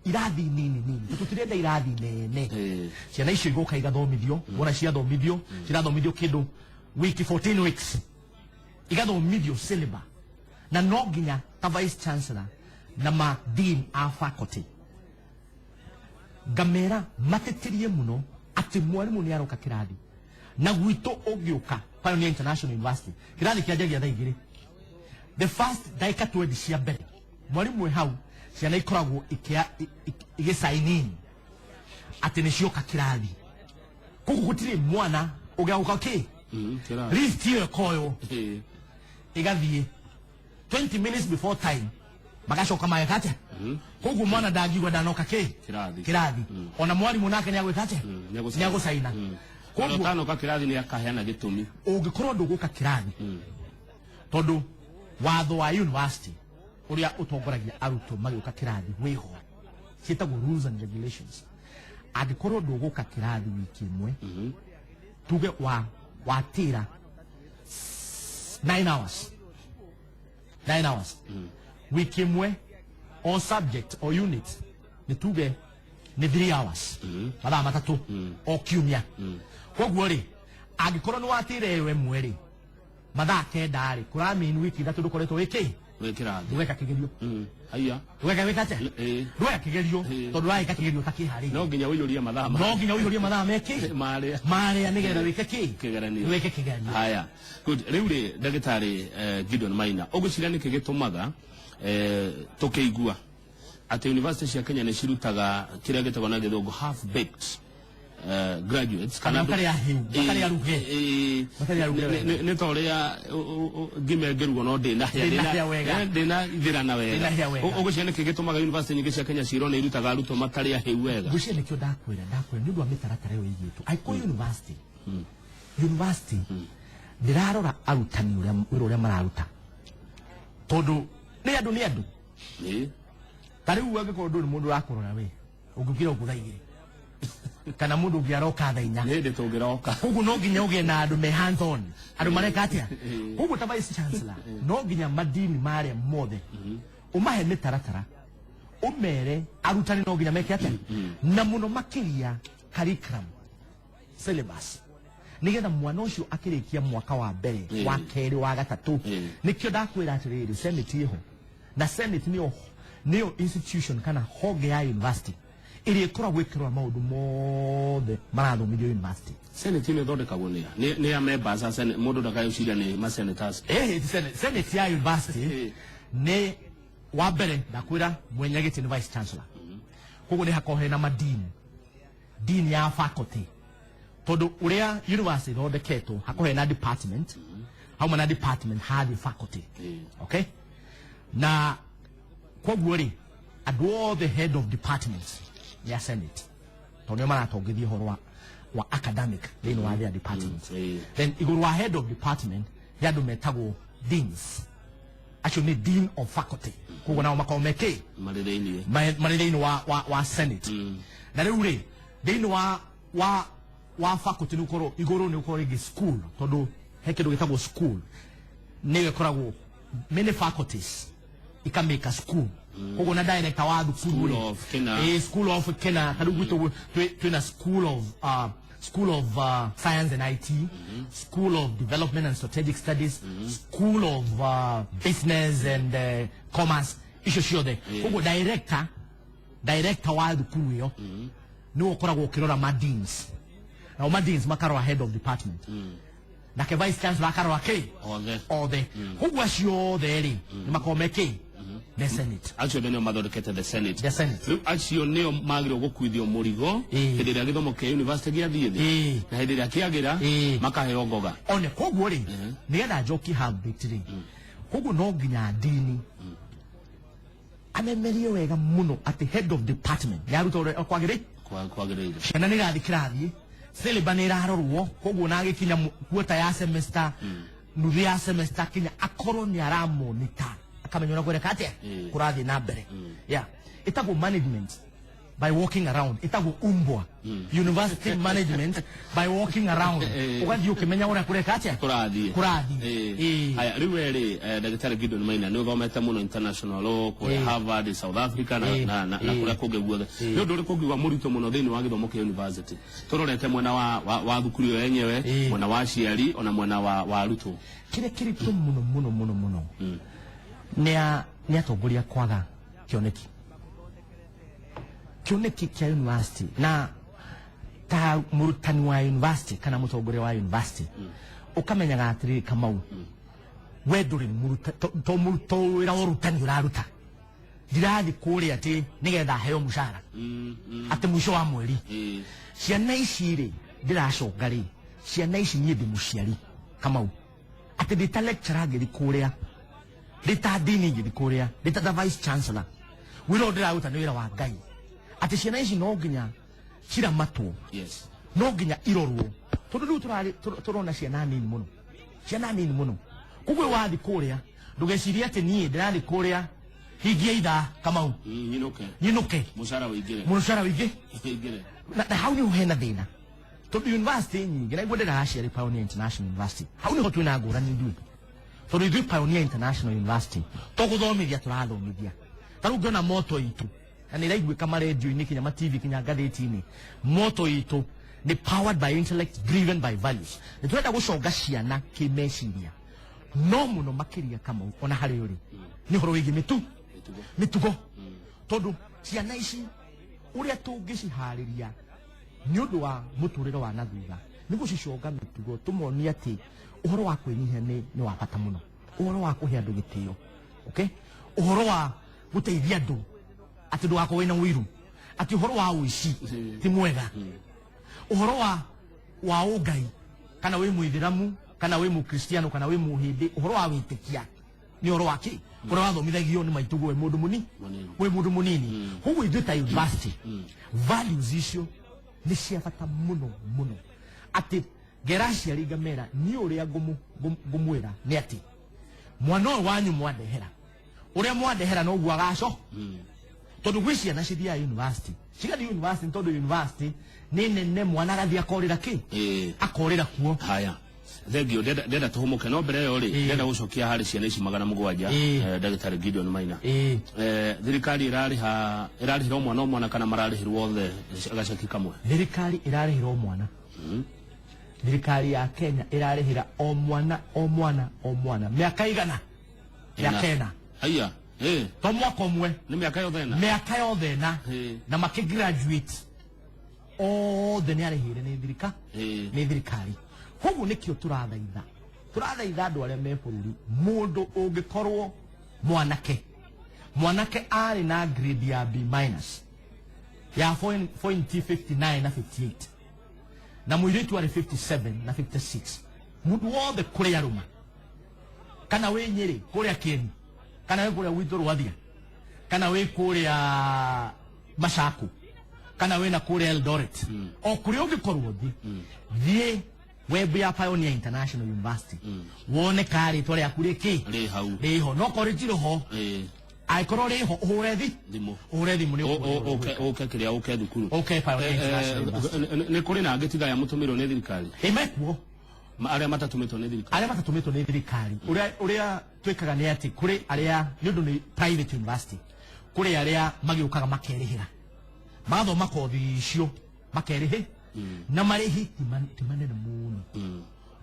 irathi nini nini, tũtirenda irathi nene. Ciana icio igoka igathomithio, wona ciathomithio cirathomithio kĩndũ wiki 14 weeks igathomithio syllabus, na no nginya ta vice chancellor na ma dean a faculty ngamera matĩtĩrie mũno atĩ mwarimũ nĩ aroka kĩrathi. Na gwitũ ũngĩũka Pioneer International University kĩrathi kĩanjagia thaa 2, the first ndagĩka 20 cia mbere mwarimũ hau ciana ikoragwo igĩ-sign in atĩ nĩ cioka kĩrathi. Koguo gũtirĩ mwana ũgĩagũka kĩ list ĩyo ĩkoywo ĩgathiĩ 20 minutes before time magacoka mageka atĩa. Koguo mwana ndangiuga ndanoka kĩ kĩrathi. Ona mwarimũ nake nĩagwĩka atĩa, nĩagũcaina. Koguo ũtanoka kĩrathi nĩakaheana gĩtũmi. Ũngĩkorwo ndũgũka kĩrathi tondũ watho wa university ũrĩa ũtongoragia arutwo magĩũka kĩrathi wĩho, ciĩtagwo rules and regulations. Angĩkorwo ndũgũka kĩrathi wiki ĩmwe, tuge watĩra 9 hours 9 hours wiki ĩmwe o subject o unit nĩ tuge nĩ 3 hours mathaa matatũ o kiumia. Koguo rĩ angĩkorwo nĩ watĩre ĩyo ĩmwe rĩ mathaa 9 rĩ kũramini wiki 3 ndũkoretwo wĩkĩ wĩ kĩrathi ndũgeka kĩgerio. Haiya ndũgeka wĩka atĩa? Ndũgeka kĩgerio tondũ ũragĩka kĩgerio ũtakĩharĩirie. No nginya ũiyũrie mathaa no nginya ũiyũrie mathaa mekĩ marĩa marĩa nĩgetha wĩke kĩ kĩgeranio wĩke kĩgeranio. Haya, good. Rĩu rĩ ndagĩtarĩ Gideon Maina, ũgwĩciria nĩkĩ gĩtũmaga tũkĩigua atĩ university cia Kenya nĩ cirutaga kĩrĩa gĩtagwo na gĩthũngũ half baked graduates kana matarĩ ahĩu, matarĩ aruge. Matarĩ aruge wega. Nĩ ta ũrĩa ngima ĩngĩrugwo no ndĩnahĩa Ndĩnahĩa wega. Ndĩnaithĩrana wega. Ndĩnahĩa wega. Ũgwĩciria nĩkĩ gĩtũmaga university nyingĩ cia Kenya cirwo nĩ irutaga arutwo matarĩ ahĩu wega? Ngwĩciria nĩkĩo ndakwĩra nĩ ũndũ wa mĩtaratara ĩyo ĩigĩtwo. Angĩkorwo university ndĩrarora arutani ũrĩa wĩra ũrĩa mararuta tondũ nĩ andũ nĩ andũ. Ta rĩu angĩkorwo ndũrĩ mũndũ ũrakũrora we ũngĩũkĩra ũguo thaa 2 kana mũndũ ũngĩ aroka thaa 4 nĩ hĩndĩ tũngĩroka. Koguo no nginya ũgĩe na andũ me hands on, andũ mareka atĩa. Koguo ta vice chancellor no nginya madini marĩa mothe ũmahe mĩtaratara ũmere arutani no nginya meke atĩa, na mũno makĩria curriculum syllabus nigetha mwana ũcio akĩrĩkia mwaka wa mbere wa kerĩ wa gatatũ. Nĩkĩo ndakwĩra atĩrĩrĩ, senate ĩho na senate nĩyo institution kana honge ya university ĩrĩa ĩkoragwo ĩkĩrora maũndũ mothe marathomithio university. Senate nĩ ĩthondekagwo nĩ a? Nĩ a members a senate, mũndũ ndakagĩciria nĩ ma senators. Senate ya university nĩ wa mbere ndakwĩra mwene gĩtĩ nĩ vice chancellor. Koguo nĩ hakoragwo hena madini, dean ya faculty, tondũ ũrĩa university ĩthondeketwo hakoragwo hena department, hauma na department hathiĩ faculty. Okay, na koguo rĩ andũ othe head of departments ya senate tondũ nĩo maratongithia ũhoro wa academic thĩinĩ wa their department. Then igũrũ wa head of department he andũ metagwo deans, acio nĩ dean of faculty. Koguo nao makoragwo mekĩ marĩ thĩinĩ marĩ thĩinĩ wa senate. Na rĩu rĩ thĩinĩ wa faculty nĩ ũkorwo igũrũ nĩ ũkorwo rĩngĩ school, tondũ he kĩndũ gĩtagwo school nĩyo ĩkoragwo many faculties ikamĩka school. Koguo na director wa thukuru School rĩ, of Kenya. School of Kenya. Ta rĩu gwitũ twĩna school of Science and IT, School of Development and Strategic Studies, School of Business and Commerce, icio ciothe. Koguo director wa thukuru ĩyo nĩwe ũkoragwo ũkĩrora ma deans, nao ma deans makarora head of department, nake vice chancellor akarora kĩ othe othe. Koguo acio othe rĩ nĩ makoragwo me kĩ the senate. Acio nĩo mathondekete the senate. The senate. Rĩu acio nĩo magĩrĩirwo gũkuithio mũrigo hĩndĩ ĩrĩa gĩthomo kĩa university gĩathiĩ thĩ na hĩndĩ ĩrĩa kĩagĩra makaheo ngoga. One koguo rĩ nĩgetha njokie half baked rĩ, koguo no nginya dini amemerie wega mũno atĩ head of department nĩaruta ũrĩa kwagĩrĩire. Kwagĩrĩire. Ciana nĩ irathiĩ kĩrathi, syllabus nĩ ĩrarorwo, koguo na agĩkinya quarter ya semester, nuthu ya semester kinya akorwo nĩ aramonita akamenya ũrĩa kũreka atĩa kũrathiĩ na mbere. Yeah, ĩtagwo management by walking around, ĩtagwo umbwa university management by walking around, ũgathiĩ ũkĩmenya ũrĩa kũreka atĩa kũrathiĩ kũrathiĩ. Haya, rĩu we rĩ ndagĩtarĩ Gideon Maina nĩ ũthomete mũno international law kũrĩa Harvard, South Africa na kũrĩa kũngĩ guothe. Nĩ ũndũ ũrĩkũ ũngiuga mũritũ mũno thĩinĩ wa gĩthomo kĩa university tũrorete mwena wa thukuru ĩyo yenyewe, mwena wa aciari ona mwena wa arutwo? Kĩrĩa kĩritũ mũno mũno mũno mũno nĩ atongoria kwaga kĩoneki. Kĩoneki kĩa university na ta mũrutani wa university kana mũtongoria wa university ũkamenyaga atĩrĩrĩ Kamau, we ndũrĩ to wĩra wa ũrutani ũraruta, ndirathiĩ kũrĩa atĩ nĩgetha heo mũcara atĩ mũico wa mweri. Ciana ici rĩ ndĩraconga rĩ, ciana ici niĩ ndĩ mũciari Kamau, atĩ ndĩ ta lecturer ngĩthiĩ kũrĩa, ndĩ ta dean ngĩthiĩ kũrĩa, ndĩ ta vice chancellor, wĩra ũyũ ndĩraruta nĩ wĩra wa Ngai, atĩ ciana ici no nginya ciramatwo, no nginya irorwo, tondũ rĩu tũrona ciana nini mũno, ciana nini mũno. Koguo wathiĩ kũrĩa ndũgecirie atĩ niĩ ndĩrathiĩ kũrĩa hingie ithaa Kamau nyinũke mũcara wĩingĩre, mũcara wĩingĩre. Na hau nĩho hena thĩna, tondũ university nyingĩ na iguo ndĩraciarĩ Pioneer International University, hau nĩho twĩna ngũrani ithuĩ, Tondu ithuĩ Pioneer International University tũgũthomithia tũrathomithia. Ta rĩu ngĩona moto itũ na nĩ ĩraiguĩka marendio-inĩ kinya ma TV kinya ngathĩti-inĩ, moto itũ nĩ powered by intellect, driven by values. Nĩ tũrenda gũconga ciana kĩmeciria, no mũno makĩria Kamau ona harĩ ũrĩ nĩ ũhoro wĩgiĩ mĩtugo, tondu ciana ici ũrĩa tũngĩciharĩria nĩ ũndũ wa mũtũrĩre wa na thutha nĩ gũciconga mĩtugo, tũmonie atĩ ũhoro wa kwĩnyihia nĩ wa bata mũno, ũhoro wa kũhe andũ gĩtĩo, okay, ũhoro wa gũteithia andũ atĩ ndũgakorwo wĩna ũiru, atĩ ũhoro wa ũici ti mwega, ũhoro wa ũngai kana wĩ mũithĩramu kana wĩ mũkristiano kana wĩ mũhĩndĩ, ũhoro wa wĩtĩkia nĩ ũhoro wa kĩ ũrĩa wathomithagio nĩ maitũguo wĩ mũndũ mũnini, wĩ mũndũ mũnini. Koguo ithuĩ ta university values icio nĩ cia bata mũno mũno, atĩ ngera aciari ngamera niĩ ũrĩa ngũmwĩra nĩ atĩ mwana ũyũ wanyu mwandehera ũrĩa mwandehera noguo agaco. Tondu gwĩ ciana cithiaga university, cigathiĩ university tondu university nĩ nene, mwana agathiĩ akorĩra kĩ, akorĩra kuo. Haya, thengio, ndenda tũhũmũke no mbere ĩyo rĩ, ndenda gũcokia harĩ ciana ici 700. Ndagĩtarĩ Gideon Maina, thirikari ĩrarĩha, ĩrarĩhĩra o mwana o mwana kana mararĩhĩrwo othe gaceki kamwe? Thirikari ĩrarĩhĩra o mwana. Thirikari ya Kenya ĩrarĩhĩra o mwana o mwana o mwana mĩaka igana, mĩaka ĩna. Haya, to mwaka ũmwe, nĩ mĩaka yothe ĩna, mĩaka yothe ĩna. Na makĩgraduate othe nĩ arĩhĩire nĩ nĩ thirikari. Koguo nĩkĩo tũrathaitha andũ arĩa me bũrũri, mũndũ ũngĩkorwo mwanake arĩ na grade ya B minus ya 0.59 na 58 na mũirĩtu arĩ 57 na 56, mũndũ wothe kũrĩa arũma kana wĩ Nyĩrĩ kũrĩa Kĩeni kana wĩ kũrĩa gwitũ Rwathia kana wĩ kũrĩa Machakos kana wĩ na kũrĩa Eldoret, o kũrĩa ũngĩkorwo thiĩ web ya Pioneer International University wone ka rĩtwa rĩaku rĩkĩ rĩ hau, rĩho, no korwo rĩtirĩ ho, angĩkorwo rĩho ũhũre thimũ, ũhũre thimũ nĩ ũke kĩrĩa, ũke thukuru, ũke Pioneer International University. Nĩ kũrĩ na angĩ tiga aya mũtũmĩrwo nĩ thirikari? Ĩ, mekuo. Arĩa matatũmĩtwo nĩ thirikari? Arĩa matatũmĩtwo nĩ thirikari, ũrĩa twĩkaga nĩ atĩ kũrĩ arĩa, nĩ ũndũ nĩ private university, kũrĩ arĩa magĩũkaga makerĩhĩra, magathoma kothi icio makerĩhĩ, na marĩhi ti manene mũno,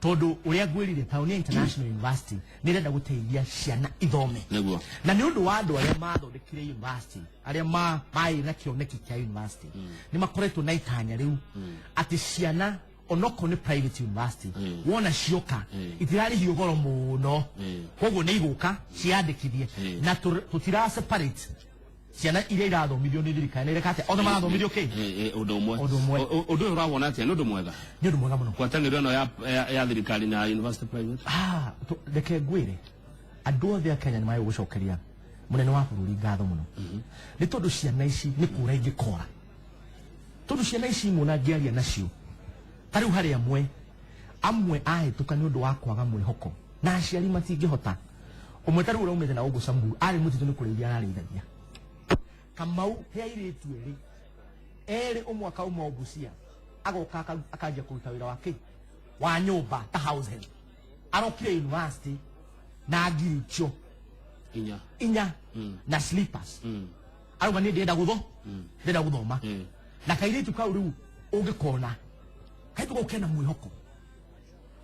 tondu ũrĩa ngwĩrire Pioneer International University nĩ ĩrenda gũteithia ciana ithome. Nĩguo. Na nĩ ũndũ wa andũ arĩa mathondekire university, arĩa marĩ na kĩoneki kĩa university, nĩ makoretwo na itanya rĩu atĩ ciana onokorwo nĩ private university wona cioka itirarĩhio goro mũno, koguo nĩ igũka ciandĩkithie, na tũtira separate ciana iria irathomithio nĩ thirikari, nĩ ireka atĩa, othe marathomithio kĩ? Ũndũ ũmwe. Ũndũ ũmwe. Ũndũ ũyũ ũrawona atĩa, nĩ ũndũ mwega? Nĩ ũndũ mwega mũno. Ngwatanĩro ĩno ya thirikari na university private. Reke ngwĩre andũ othe a Kenya nĩ magĩrĩirwo gũcokeria mũnene wa bũrũri ngatho mũno, nĩ tondũ ciana ici nĩ kũra ingĩkora, tondũ ciana ici imwe na ngĩaria nacio ta rĩu harĩ amwe ahĩtũka nĩ ũndũ wa kwaga mwĩhoko na aciari matingĩhota. Ũmwe ta rĩu ũraumĩte na gũkũ Samburu arĩ mũtitũ nĩ kũrĩithia ararĩithagia. Kamau he airĩtu erĩ, ũmwe akauma o Busia agoka akanjia kũruta wĩra wa kĩ wa nyũmba ta house help, arokire university na ngiri icio inya inya na slippers, arauga niĩ ndĩrenda ndĩrenda gũthoma. Na kairĩtu kau rĩu ũngĩkona kairĩtu kau kena mwĩhoko,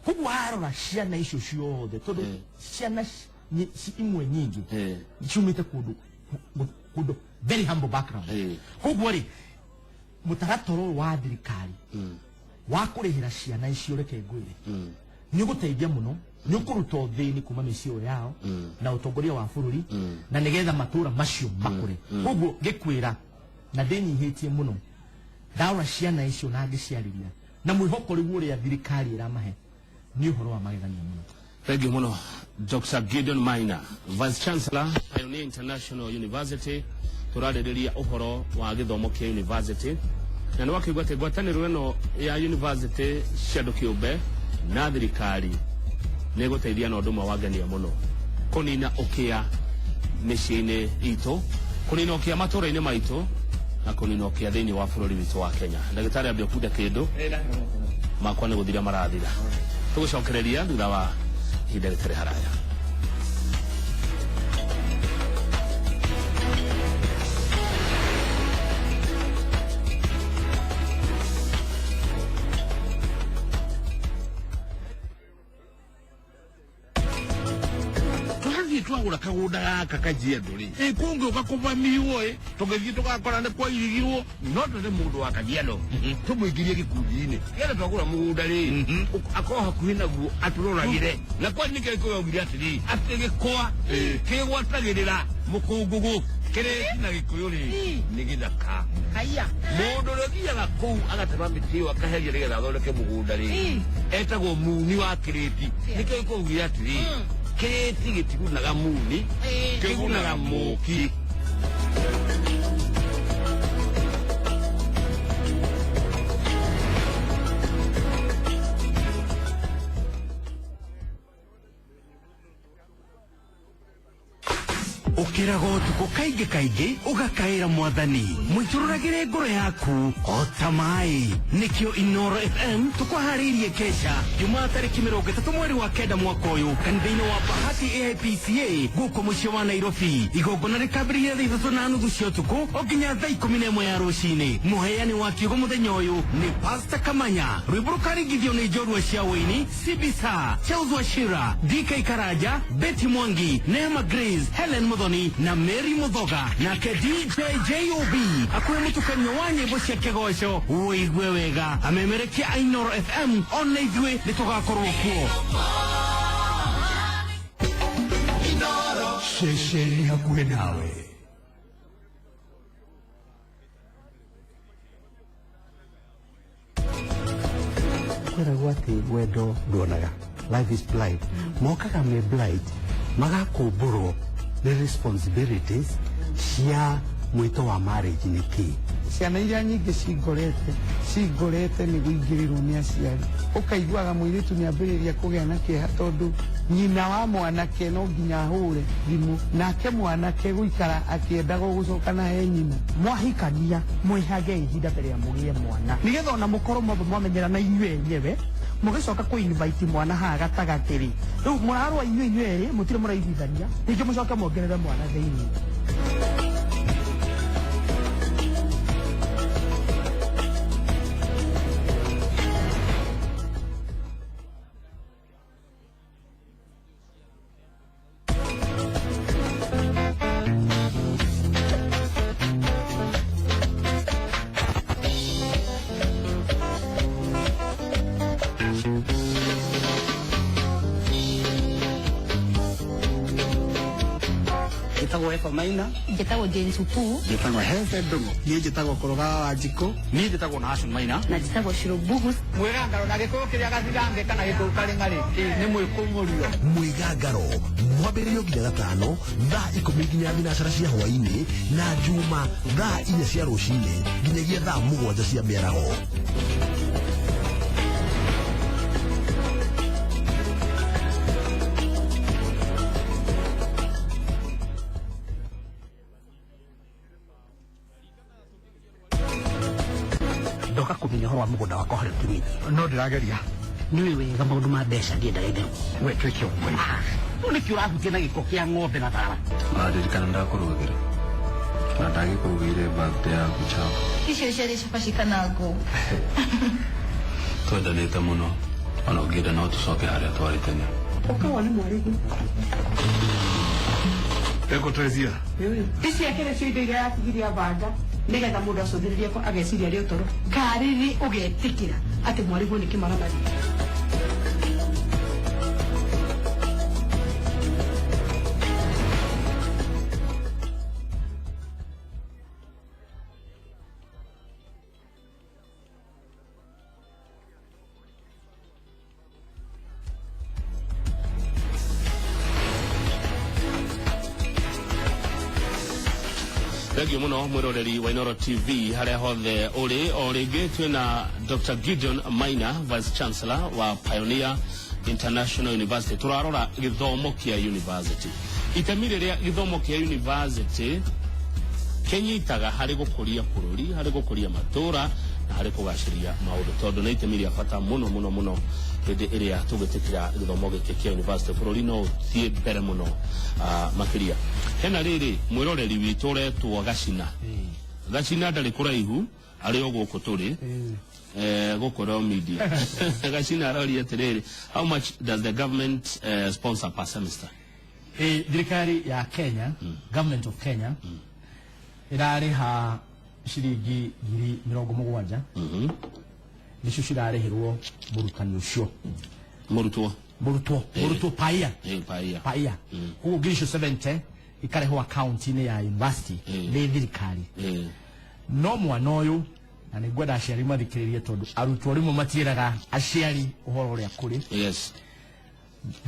koguo warora ciana icio ciothe, tondũ ciana imwe nyingĩ ciumĩte kũndũ very humble background. Koguo rĩ, mũtaratara ũyũ wa thirikari wa kũrĩhĩra ciana icio, reke ngwĩre, nĩ ũgũteithia mũno, nĩ ũkũruta ũthĩni kuma mĩciĩ ĩyo yao na ũtongoria wa bũrũri, na nĩgetha matũra macio makũre. Koguo ngĩkwĩra na ndĩnyihĩtie mũno, ndarora ciana icio na ngĩciarĩria na mwĩhoko rĩu ũrĩa thirikari ĩramahe nĩ ũhoro wa magegania mũno. Thank you mũno Dr. Gideon Maina, Vice Chancellor, Pioneer International University. Tũrarĩrĩria ũhoro wa gĩthomo kĩa university, na nĩ wakĩigua atĩ ngwatanĩro ĩno ya university cia andũ kĩũmbe na thirikari nĩ ĩgũteithia na ũndũ ũmwe wangenia mũno, kũnina ũkĩa mĩciĩ-inĩ itũ, kũnina ũkĩa matũũra-inĩ maitũ, na kũnina ũkĩa thĩinĩ wa bũrũri witũ wa Kenya. Ndagĩtarĩ ambia ũkunde kĩndũ makwa nĩ gũthira marathira, tũgũcokereria thutha wa ihinda rĩtarĩ haraya. Ithuĩ twagũra kagũnda gaka Kajiado rĩ, ĩ kũngĩũka kũvamiwo ĩ, tũgĩthiĩ tũgakora nĩ kwairigirwo, no twethe mũndũ wa Kajiado tũmũingĩrie gĩkundi-inĩ, nĩgetha twagũra mũgũnda rĩ, akorwo hakuhĩ naguo atũroragĩre. Na kwani nĩkĩo Gĩkũyũ augire atĩrĩ, atĩ gĩkwa kĩgwatagĩrĩra mũkũngũgũ, kĩrĩti na Gĩkũyũ rĩ nĩ gĩthaka. Haya. Mũndũ ũrĩa ũthiaga kũu agatema mĩtĩ ĩyo akaheria nĩgetha athondeke mũgũnda rĩ, etagwo muni wa kĩrĩti. Nĩkĩo Gĩkũyũ augire atĩrĩ, kĩrĩti gĩtigunaga muni, kĩgunaga mũki. Ukiraga utuku kaingĩ kaingĩ ũgakaĩra mwathani mũitũrũragĩre ngoro yaku o ta maĩ. Nĩkĩo Inoro FM tũkwaharĩirie kesha Jumaa tarĩki 30 mweri wa 9 mwaka ũyũ kanitha-inĩ wa Bahati AIPCA gũkũ mũciĩ wa Nairobi. Igongona rĩkambĩrĩria thaa 3:30 cia ũtukũ o nginya thaa 11 ya rũcinĩ. Mũheani wa kiugo mũthenya ũyũ nĩ Pastor Kamanya. Rwĩmbo rũkaringithio nĩ njorua cia ũini Sibisa, Charles Wachira, DK Karanja, Betty Mwangi, Neema Grace, Helen Muthoni na Mary Muthoga. Nake DJ JOB akuhe mũtukanio wa nyĩmbo cia kĩgoco ũigue wega. Amemerekia a Inoro FM ona ithuĩ nĩtũgakorwo kuo. Ceceni hakuhĩ nawe. Kwĩragwo atĩ wendo nduonaga. Life is blind. Mokaga me blind, magakũmbũrwo nĩ responsibilities cia mwĩto wa marriage nĩ kĩ. Ciana iria nyingĩ cingorete nĩ kũingĩrĩrwo nĩ aciari. Ũkaiguaga mũirĩtu nĩ ambĩrĩria kũgĩa na kĩeha tondũ nyina wa mwanake no nginya ahũre thimũ, nake mwanake gũikara akĩendaga gũcoka na he nyina. Mwahikania mwĩhage ihinda mbere ya mũgĩe mwana, nĩgetha ona mũkorwo mwamba mwamenyerana inyuĩ enyewe, mũgĩcoka kũ invite mwana haha gatagatĩ rĩ, rĩu mũrarũa inyuĩ inyuĩ erĩ, mũtirĩ mũraiguithania, ningĩ mũcoke muongerere mwana thĩinĩ. Njĩtagwo Eva Maina. Njĩtagwo Jane Supu. Njĩtagwo Heze Ndung'u. Niĩ njĩtagwo Kũrũga wa Wanjikũ. Niĩ njĩtagwo Nahashon Maina. Na njĩtagwo Shiro Bugus. Mwĩgangaro na gĩkũyũ kĩrĩa gathirange kana gĩkũyũ karĩng'arĩ nĩ mwĩkũmũrio. Mwĩgangaro mwambĩrĩrio nginya gatano thaa 10 nginya thinacara cia hwaĩ-inĩ na Juma thaa 4 cia rũcinĩ nginyagia thaa 7 cia mĩaraho. Ndoka kũmenya ũhoro wa mũgũnda wakwa harĩa ũkinyĩtie. No ndĩrageria. Nĩũĩ wega maũndũ ma mbeca ndiendaga itherũ. We twĩke ũguo. Rĩu nĩkĩ ũrahutia na gĩko kĩa ng'ombe na thara? Ndirikana ndakũrugĩra. Na ndagĩkũrugĩire birthday yaku chao. Icio ciarĩ cabaci kana ngũ? Twendanĩte mũno. Ona ũngĩenda no tũcoke harĩa twarĩ tene. Ũka wone mwarĩguo. Eko Trezia. Ici akĩrĩ cio indo iria yatigirie banga nĩgetha mũndũ acũthĩrĩrie ageciria arĩ ũtoro. Karĩrĩ ũgetĩkĩra atĩ mwarĩguo nĩ kĩmaramari. Thengiũ mũno mwĩroreri wa Inoro TV harĩa hothe ũrĩ. O rĩngĩ twĩna Dr. Gideon Maina, Vice Chancellor wa Pioneer International University. Tũrarora gĩthomo kĩa university, itemi rĩrĩa gĩthomo kĩa university kĩnyitaga harĩ gũkũria bũrũri, harĩ gũkũria matũra na harĩ kũgacĩria maũndũ, tondũ nĩ itemi rĩa bata mũno mũno mũno hĩndĩ ĩrĩa tũgĩtĩkĩra gĩthomo gĩkĩ kĩa university bũrũri no ũthiĩ mbere mũno makĩria. Hena rĩrĩ mwĩroreri witũ ũretwo Gacina. Gacina ndarĩ kũraihu, arĩ o gũkũ tũrĩ, gũkũ Royal Media. Gacina aroria atĩrĩrĩ, how much does the government sponsor per semester? Thirikari ya Kenya, government of Kenya, ĩrarĩha ciringi 70,000. Nĩcio cirarĩhĩrwo mũrutani ũcio. Mũrutwo. Mũrutwo paia. Paia. Paia. Koguo ngiri icio 70 ikarehwo akaunti-inĩ ya university nĩ thirikari. No mwana ũyũ, na nĩ ngwenda aciari mathikĩrĩrie tondũ arutwo rĩmwe matiĩraga aciari ũhoro ũrĩa kũrĩ. Yes.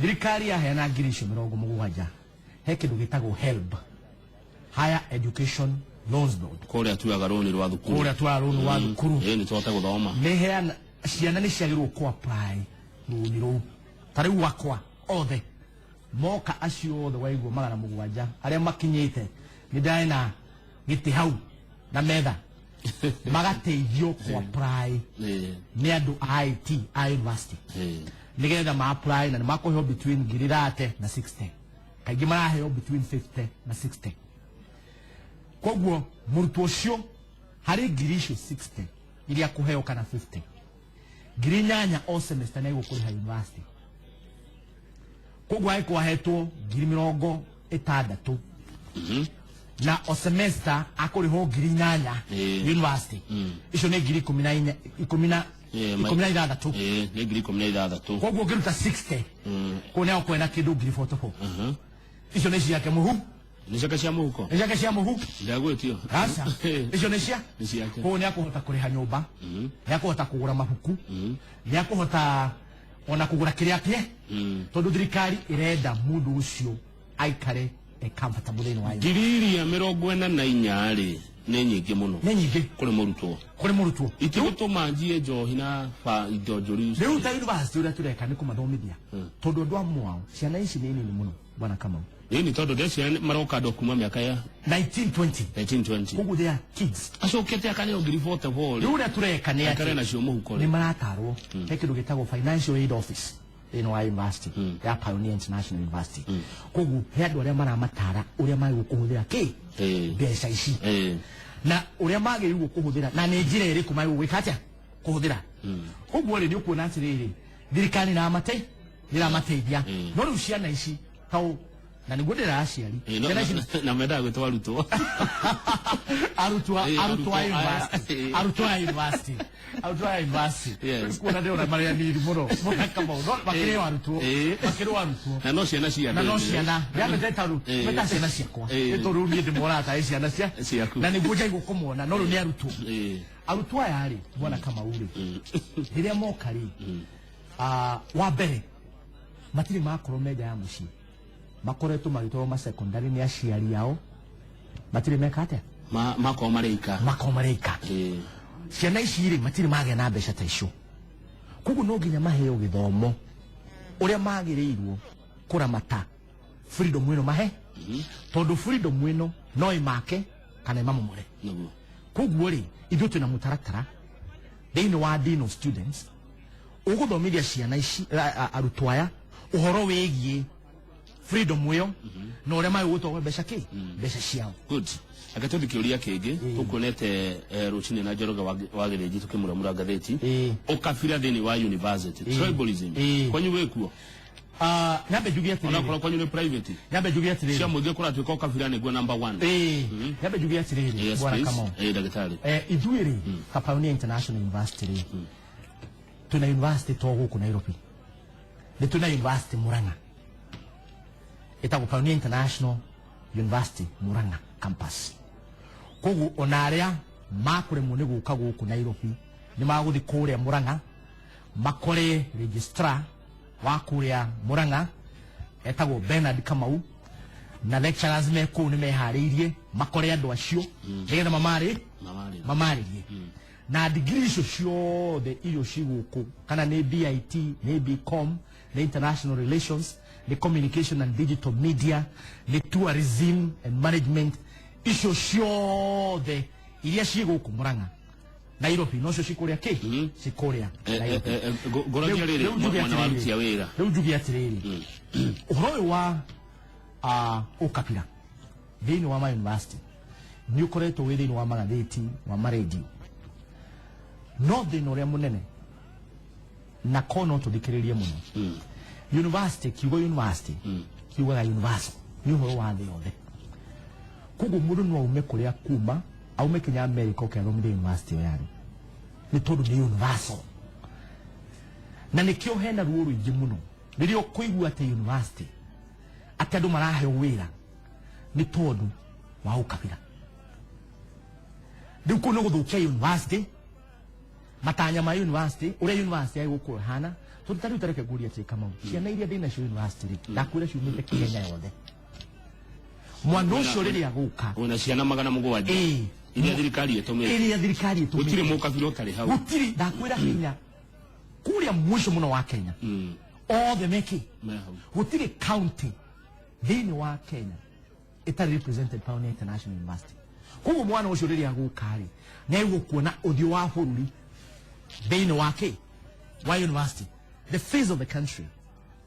Thirikari yaheana ngiri icio 70, he kĩndũ gĩtagwo HELB, Higher Education Loans Board. Kũrĩa tuaga rũni rwa thukuru. Kũrĩa tuaga rũni rwa thukuru. Nĩ tũhote gũthoma. Nĩ heana ciana nĩ ciagĩrĩirwo kũ apply rũni rũu. Ta rĩu wakwa othe moka acio othe waigua 700 arĩa makinyĩte nĩ ndarĩ na gĩtĩ hau na metha magateithio kũ apply nĩ andũ a IT a university nĩgetha ma apply na nĩ makũheo between 30 na 60. Kaingĩ maraheo between 50 na 60. Koguo mũrutwo ũcio harĩ ngiri icio 60 iria kũheo kana 50, 8,000 o semester nĩ egũkũrĩha university. Koguo angĩkorwo ahetwo 60,000 na o semester akũrĩhwo 8,000 university, icio nĩ ngiri 14, 16. Nĩ ngiri 16. Koguo ũngĩruta 60, kũu nĩ egũkorwo ena kĩndũ ngiri 44. Icio nĩ ciake mũhu. Nĩ ciake cia mũhuko. Nĩ ciake cia mũhu. Ndagwĩtio. Aca. Icio nĩ cia? Nĩ ciake. Koguo nĩ akũhota kũrĩha nyũmba, nĩ akũhota kũgũra mabuku, nĩ akũhota ona kũgũra kĩrĩa kĩe, tondũ thirikari ĩrenda mũndũ ũcio aikare e comfortable thĩinĩ wa ngiri iria 44 rĩ nĩ nyingĩ mũno. Nĩ nyingĩ kũrĩ mũrutwo. Kũrĩ mũrutwo. Itigũtũma njiye njohi na indo njũru. Rĩu ta university ũrĩa tũreka nĩ kũmathomithia, tondũ andũ amwe ao ciana ici nĩ nini mũno bwana Kamau. Nini tondũ ndeciana maroka andũ kuma mĩaka ya 1920. 1920. Koguo they are kids. Acokete akaneo ngiri 44. Rĩu ũrĩa tũreka nĩ Akare atĩ nacio mũhuko nĩ maratarwo he kĩndũ gĩtagwo financial aid office thĩinĩ wa university ya Pioneer International University. Koguo he andũ arĩa maramatara ũrĩa magĩrĩirwo kũhũthĩra kĩ mbeca ici na ũrĩa magĩrĩirwo kũhũthĩra na nĩ njĩra ĩrĩkũ magĩrĩirwo gwĩka atĩa kũhũthĩra. Koguo rĩ nĩ ũkuona atĩrĩrĩ thirikari nĩramateithia, no rĩu ciana ici tau na nĩguo ndĩra aciari ciana ici na mendaga gwĩtwo arutwo. Arutwo arutwo a university, arutwo a university, arutwo a university. Kuona ndĩrona marĩa nini mũno mũno Kamau, no makĩrĩ arutwo, makĩrĩ arutwo na no ciana cia na no ciana ndĩramete ta rĩu meta ciana ciakwa nĩ tondũ rĩu niĩ ndĩmonaga tarĩ ciana ciaku na nĩguo njaigwo kũmona, no rĩu nĩ arutwo. Arutwo aya rĩ bwana Kamau rĩ rĩrĩa moka rĩ wa mbere matirĩ makorwo me nja ya mũciĩ, makoretwo magĩtwarwo ma secondary nĩ aciari ao, matirĩ meka atĩa makorwo marĩika, makorwo marĩika. Ciana ici rĩ matirĩ magĩa na mbeca ta icio, koguo no nginya maheo gĩthomo ũrĩa magĩrĩirwo kũramata freedom ĩno mahe, tondũ freedom ĩno no ĩmake kana ĩmamomore. Koguo rĩ ithuĩ twĩna mũtaratara thĩinĩ wa Dean of Students ũgũthomithia ciana ici arutwo aya ũhoro wĩgiĩ freedom ĩyo na ũrĩa magĩgũtwarwo mbeca kĩ mbeca ciao. Good. Reke tũthiĩ kĩũria kĩngĩ tũkuonete rũcinĩ na Njoroge wa Gĩthĩnji tũkĩmũramũra ngathĩti ũkabira thĩinĩ wa university tribalism kwanyu wĩkuo? Nyambe njuge atĩrĩrĩ, onakorwo kwanyu nĩ private, nyambe njuge atĩrĩrĩ cia mũingĩ kũratuĩka ũkabira nĩguo number 1. Nyambe njuge atĩrĩrĩ bwana Kamau. Ndagĩtarĩ. Ithuĩ rĩ ta Pioneer International University rĩ twĩna university to gũkũ Nairobi, nĩ twĩna university Murang'a ĩtagwo Pioneer International University Murang'a campus. Koguo ona arĩa makũremwo nĩ gũka gũkũ Nairobi nĩ magũthiĩ kũrĩa Murang'a makore registrar wa kũrĩa Murang'a etagwo Bernard Kamau na lecturers me kũu nĩ meharĩirie makore andũ acio nĩgetha mamarĩrie na degree icio ciothe irio ci gũkũ, kana nĩ BIT, nĩ BCom, nĩ International Relations, nĩ Communication and Digital Media, nĩ Tourism and Management, icio ciothe iria ci gũkũ Murang'a Nairobi nocio cikũrĩa kĩ cikũrĩa Nairobi. Ngũragia rĩrĩ mwana wa aruti a wĩra. Rĩu njuge atĩrĩrĩ, ũhoro ũyũ wa ũkabira thĩinĩ wa ma university nĩ ũkoretwo wĩ thĩinĩ wa magathĩti wa marendio, no thĩna ũrĩa mũnene na ko no tũthikĩrĩrie mũno university, kiugo university Kiugaga universal nĩ ũhoro wa thĩ yothe. Koguo mũndũ no aume kũrĩa kuma aume kinya America oke athomithie university ĩyo yarĩ, nĩ tondũ nĩ universal. Na nĩkĩo hena ruo rũingĩ mũno rĩrĩa ũkũigua atĩ university atĩ andũ maraheo wĩra nĩ tondũ wa ũkabira. Rĩu kũu nĩ gũthũkia university, matanya ma university, ũrĩa university ĩgũkorwo ĩhana. Tondũ ta rĩu tareke ngũrie atĩrĩ Kamau, ciana iria ndĩ nacio university rĩ, ndakwĩra ciumĩte Kenya yothe. Mwana ũcio rĩrĩa agũka wĩna ciana 700 iria thirikari ĩtũmĩte, iria thirikari ĩtũmĩte, gũtirĩ mũkabira ũtarĩ hau, gũtirĩ. Ndakwĩra kinya kũrĩa mũico mũno wa Kenya othe meki, gũtirĩ county thĩinĩ wa Kenya ĩtarĩ represented Pioneer International University. Koguo mwana ũcio rĩrĩa agũka rĩ, nĩ egũkuona ũthiũ wa bũrũri thĩinĩ wa kĩ wa university, the face of the country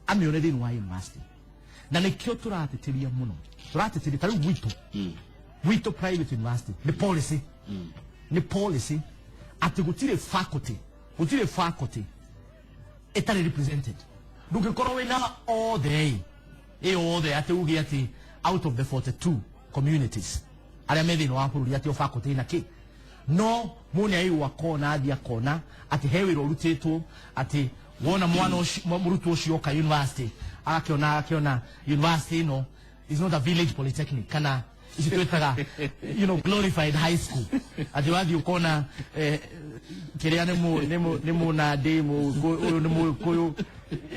amĩone thĩinĩ wa university. Na nĩkĩo tũratĩtĩria mũno, tũratĩtĩria ta rĩu gwitũ private university nĩ policy, nĩ policy atĩ gũtirĩ faculty, gũtirĩ faculty ĩtarĩ represented. Ndũngĩkorwo wĩna othe ĩ othe atĩ uge atĩ out of the 42 communities arĩa me thĩinĩ wa bũrũri atĩ o faculty na kĩ, no mũndũ nĩ akona athiĩ akona atĩ he wĩra ũrutĩtwo, atĩ wona mwana ũcio mũrutwo ũcio oka university agakĩona university ĩno is not a village polytechnic kana ici twĩtaga you know glorified high school, atĩ wathiĩ ũkona kĩrĩa nĩ mũnandĩ, ũyũ nĩ mũgĩkũyũ,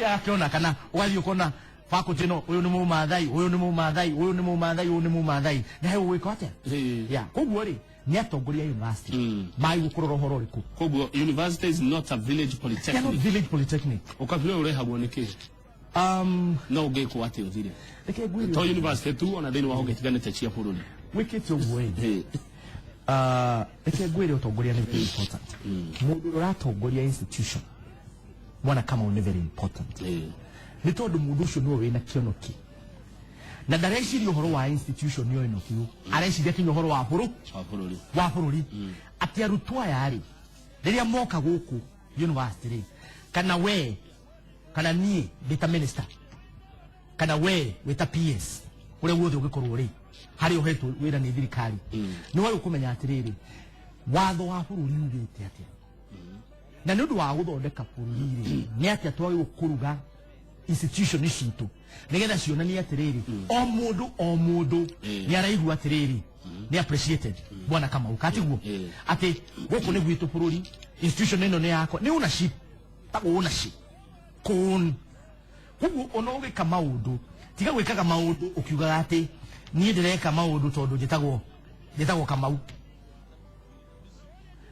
akĩona, kana ũgathiĩ ũkona faculty ĩno ũyũ nĩ mũmathai, ũyũ nĩ mũmathai, ũyũ nĩ mũmathai, ũyũ nĩ mũmathai, na he ũgwĩka atĩa? Yeah, koguo rĩ nĩ atongoria university magĩrĩirwo kũrora ũhoro ũrĩkũ. Koguo university is not a village polytechnic. Not village polytechnic. Ũkabira ũrehagwo nĩ kĩ? No ũngĩkwo atĩ ũthire Reke ngwĩre to university tu ona thĩinĩ wa honge itiganĩte cia bũrũri wĩkĩte ũguo ĩ. Reke ngwĩre ũtongoria nĩ very important. Mũndũ ũrĩa ũratongoria institution mwana Kamau nĩ very important. Nĩ tondũ mũndũ ũcio nĩwe wĩna kĩonoki na ndareciria ũhoro wa institution ĩyo ĩno biũ, areciria kinya ũhoro wa bũrũri wa bũrũri, atĩ arutwo aya rĩ rĩrĩa moka gũkũ university rĩ, kana we kana niĩ ndĩ ta minister kana we wĩ ta PS ũrĩa guothe ũngĩkorwo rĩ harĩa ũhetwo wĩra nĩ thirikari, nĩ wagĩrĩirwo kũmenya atĩrĩrĩ watho wa bũrũri ugĩte atĩa, na nĩ ũndũ wa gũthondeka bũrũri rĩ nĩ atĩa twagĩrĩirwo kũruga institution citũ nĩgetha cionanie atĩrĩrĩ o mũndũ nĩ araigua atĩrĩrĩ nĩ appreciated bwana Kamau, katiguo atĩ gũkũ nĩ gwitũ bũrũri, institution ĩno nĩ yakwa, nĩ ownership, tagwo ownership kũn. Koguo ona ũgĩka maũndũ tiga gwĩkaga maũndũ ũkiugaga atĩ niĩ ndĩreka maũndũ tondũ njĩtagwo Kamau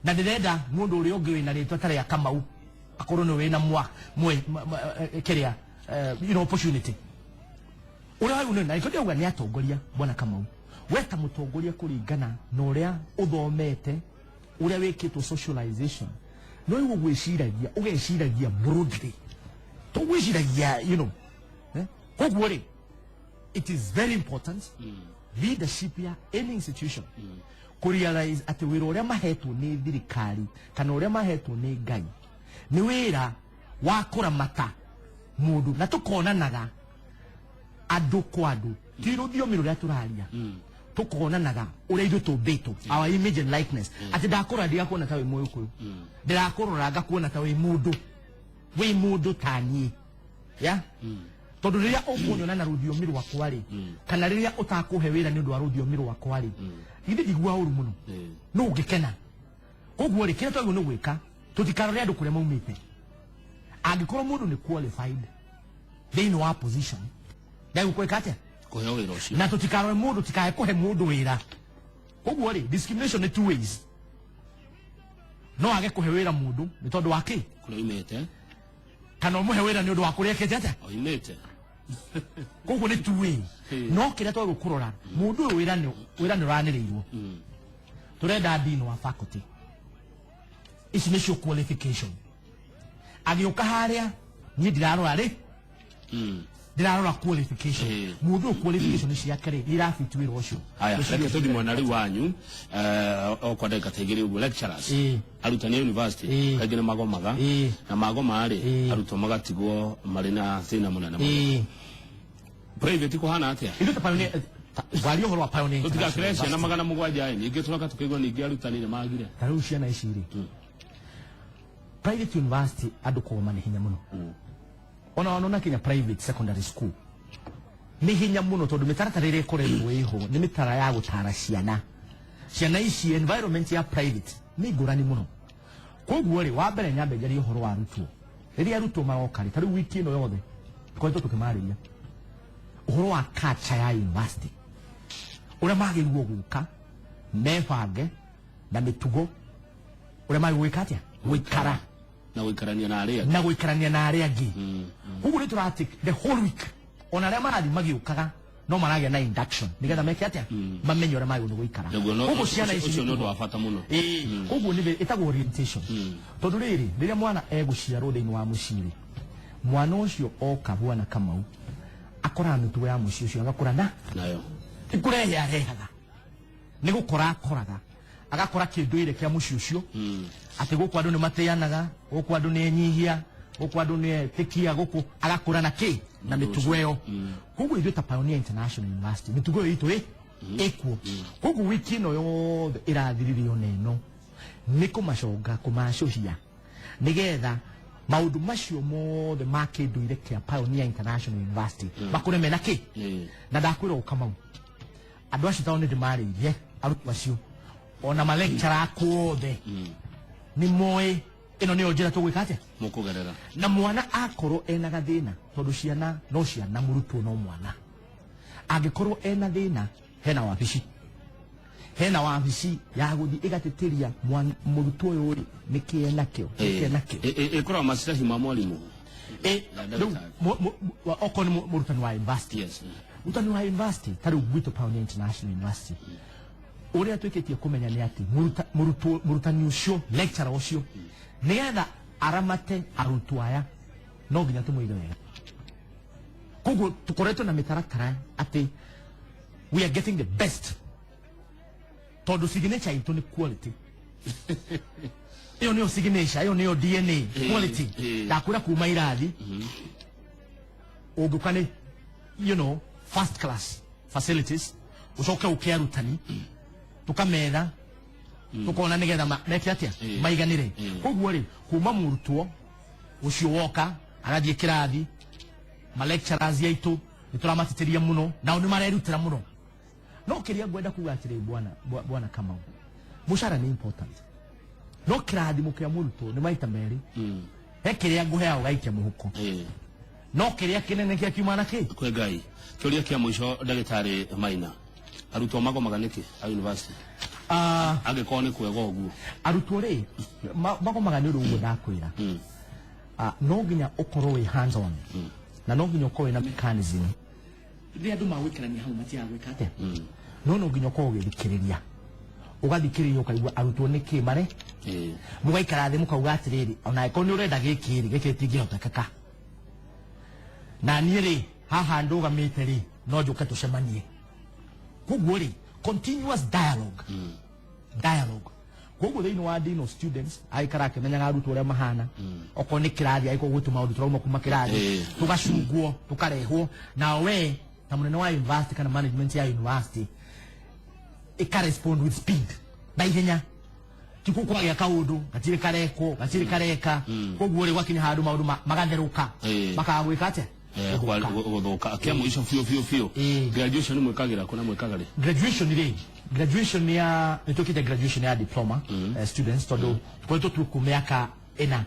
na ndĩrenda mũndũ ũrĩa ũngĩ wĩna rĩtwa ta rĩa Kamau akorwo nĩ wĩna kĩrĩa you know opportunity ũrĩa wagĩrĩirwo na nĩkĩo ndĩrauga nĩ atongoria bwana Kamau, we ta mũtongoria kũringana na ũrĩa ũthomete, ũrĩa wĩkĩtwo socialization, no ũguo gwĩciragia ũgeciragia broadly, tũgwĩciragia you know koguo rĩ it is very important leadership ya any institution kũ realize atĩ wĩra ũrĩa mahetwo nĩ thirikari kana ũrĩa mahetwo nĩ Ngai nĩ wĩra wa kũramata mũndũ, na tũkonanaga andũ kwa andũ, ti rũthiomi rũrĩa tũraria, tũkonanaga ũrĩa ithuĩ tũmbĩtwo, our image and likeness, atĩ ndakũrora ndigakuona ta wĩ mũgĩkũyũ, ndĩrakũrora ngakuona ta wĩ mũndũ ta niĩ, yeah? Tondũ rĩrĩa ũkũnyona na rũthiomi rwakwa rĩ, kana rĩrĩa ũtakũhe wĩra nĩ ũndũ wa rũthiomi rwakwa rĩ, githĩ ndiguaga ũru mũno, no ũngĩkena. Koguo rĩ kĩrĩa twagĩrĩirwo nĩ gwĩka, tũtikarore andũ kũrĩa maumĩte. Angĩkorwo mũndũ nĩ qualified thĩinĩ wa position, ndegũkwĩka atĩa? Kũheo wĩra ũcio. Na tũtikarore mũndũ, tikae kũhe mũndũ wĩra. Koguo rĩ discrimination nĩ two ways. No age kũhe wĩra mũndũ nĩ tondũ wa kĩ? Kũrĩa oimĩte. Kana ũmũhe wĩra nĩ ũndũ wa kũrĩa ekĩte atĩa? Oimĩte. Koguo nĩ two way. No kĩrĩa twagĩrĩirwo kũrora, mũndũ ũyũ wĩra nĩ ũranĩrĩirwo. Tũrenda dean wa faculty. Ici nĩcio qualification. Agĩũka harĩa niĩ ndirarora rĩ, ndirarora qualification. Mũndũ ũyũ qualification ciake rĩ irafit wĩra ũcio. Haya, reke tũthiĩ mwena rĩu wanyu, o kwa ndagĩka ta igĩrĩ ũguo, lecturers, arutani a university kaingĩ nĩ magomaga, na magoma rĩ arutwo magatigwo marĩ na thĩna mũnene mũno. Private kuhana atia? Ithuĩ ta Pioneer, waria ũhoro wa Pioneer Tũtigakĩre International ciana University. 700 ĩ, ningĩ tũroka tũkĩigua ningĩ arutani nĩ magire. Ta rĩu ciana ici rĩ, private university andũ kũgoma nĩ hinya mũno. Ona ona kinya private secondary school nĩ hinya mũno tondũ mĩtaratara ĩrĩa ĩkoretwo ĩho nĩ mĩtara ya gũtara ciana. Ciana ici environment ya private nĩ ngũrani mũno. Koguo rĩ, wa mbere nyambe njarie ũhoro wa arutwo. Rĩrĩa arutwo maroka rĩ, ta rĩu wiki ĩno yothe tũkoretwo tũkĩmarĩria ũhoro wa culture ya university, ũrĩa magĩrĩirwo gũka mebange na mĩtugo, ũrĩa magĩrĩirwo gwĩka atĩa, gũikara na gũikarania na arĩa angĩ. Na gũikarania na arĩa angĩ. Koguo nĩ tũra take the whole week, ona arĩa marathiĩ magĩũkaga no maragĩa na induction nĩgetha meke atĩa, mamenye ũrĩa magĩrĩirwo nĩ gũikara. Nĩguo, no Koguo ciana ici ũcio nĩ nĩ ũndũ wa bata mũno. Ĩĩ, koguo nĩ ĩtagwo orientation. Tondũ rĩrĩ, rĩrĩa mwana egũciarwo thĩinĩ wa mũciĩ rĩ, mwana ũcio oka bwana Kamau akoraga mĩtugo ya mũciĩ ũcio agakũra na nayo. Ti kũrehe arehaga, nĩ gũkora akoraga, agakora kĩndũire kĩa mũciĩ ũcio, atĩ gũkũ andũ nĩ mateanaga, gũkũ andũ nĩ enyihia, gũkũ andũ nĩ etĩkia, gũkũ agakũra na kĩ, na mĩtugo ĩyo. Koguo ithuĩ ta Pioneer International University mĩtugo ĩyo itũ ĩkuo. Koguo wiki ĩno yothe ĩrathirire ona ĩno nĩ kũmaconga, kũmacũhia nĩgetha maũndũ macio mothe ma kĩndũire kĩa Pioneer International University makũre mena kĩ. Na ndakwĩra ũkamau, andũ acio tondũ nĩ ndĩmarĩirie arutwo acio ona ma lecturer akwa othe nĩ moĩ ĩno nĩyo njĩra tũgwĩka atĩa, mũkũgerera. Na mwana akorwo ena gathĩna, tondũ ciana no ciana, mũrutwo no mwana, angĩkorwo ena thĩna, hena wabici, hena wabici ya gũthiĩ ĩgatĩtĩria mũrutwo ũyũ rĩ, nĩkĩ enakĩo, nĩkĩ enakĩo. Ĩkoragwo macilahi ma mwarimũ. Rĩu okorwo nĩ mũrutani wa university. Mũrutani wa university ta rĩu gwitũ Pioneer International University, ũrĩa twĩkĩtie kũmenya nĩ atĩ mũrutani ũcio, lecturer ũcio, nĩgetha aramate arutwo aya no nginya tũmũige wega. Koguo tũkoretwo na mĩtaratara atĩ we are getting the best, tondũ signature itũ nĩ quality. Ĩyo nĩyo signature, ĩyo nĩyo DNA, quality. Ndakwĩra kuma irathi ũngĩũka nĩ, you know, first class facilities, ũcoke ũke arutani tũkametha, tukona nĩgetha meke atĩa, maiganĩre. Koguo rĩ, kuma mũrutwo ũcio woka agathiĩ kĩrathi, ma lecturers aitũ nĩ tũramatĩtĩria mũno, nao nĩ marerutĩra mũno. No kĩrĩa ngwenda kuga atĩrĩ, bwana Kamau, mũcara nĩ important, no kĩrathimo kĩa mũrutwo nĩ maita merĩ. He kĩrĩa ngũheaga ũgaikia mũhuko, no kĩrĩa kĩnene kĩa kiuma na kĩ kwĩ Ngai. Kĩũria kĩa mũico, ndagĩtarĩ Maina, arutwo magomaga nĩkĩ a university? Angĩkorwo nĩ kwega ũguo. Arutwo rĩ, magomaga nĩ ũndũ ũguo ndakwĩra. No nginya ũkorwo wĩ hands on, na no nginya ũkorwo wĩna mechanism. Rĩrĩa andũ magũikarania hau matiaga gwĩka atĩa, no nginya ũkorwo ũgĩthikĩrĩria, ũgathikĩrĩria ũkaigua arutwo nĩkĩ mare, mũgaikara thĩ mũkauga atĩrĩrĩ, ona angĩkorwo nĩ ũrenda gĩkĩ rĩ, gĩkĩ gĩtingĩhotekeka, na niĩ rĩ haha ndũgamĩte rĩ, no njũke tũcemanie. Koguo rĩ, continuous dialogue, dialogue. Koguo thĩinĩ wa dean of students aikara akĩmenyaga arutwo ũrĩa mahana, okorwo nĩ kĩrathi, angĩkorwo gwĩ tũmaũndũ tũrauma kuma kĩrathi, tũgacungwo tũkarehwo, na we ta mũnene wa university kana management ya university ĩka respond with speed na ihenya, ti kwagĩa kaũndũ gatirĩ karekwo, gatirĩ kareka. Koguo rĩ, gwakinya handũ maũndũ magatherũka, makaga gwĩka atĩa, Gũthũka. Kĩa mũico biũ biũ biũ, graduation mwĩkagĩra kũ na mwĩkaga rĩ? Graduation rĩ, graduation ya nĩ twĩkĩte graduation ya diploma students, tondũ tũkoretwo twĩ mĩaka ĩna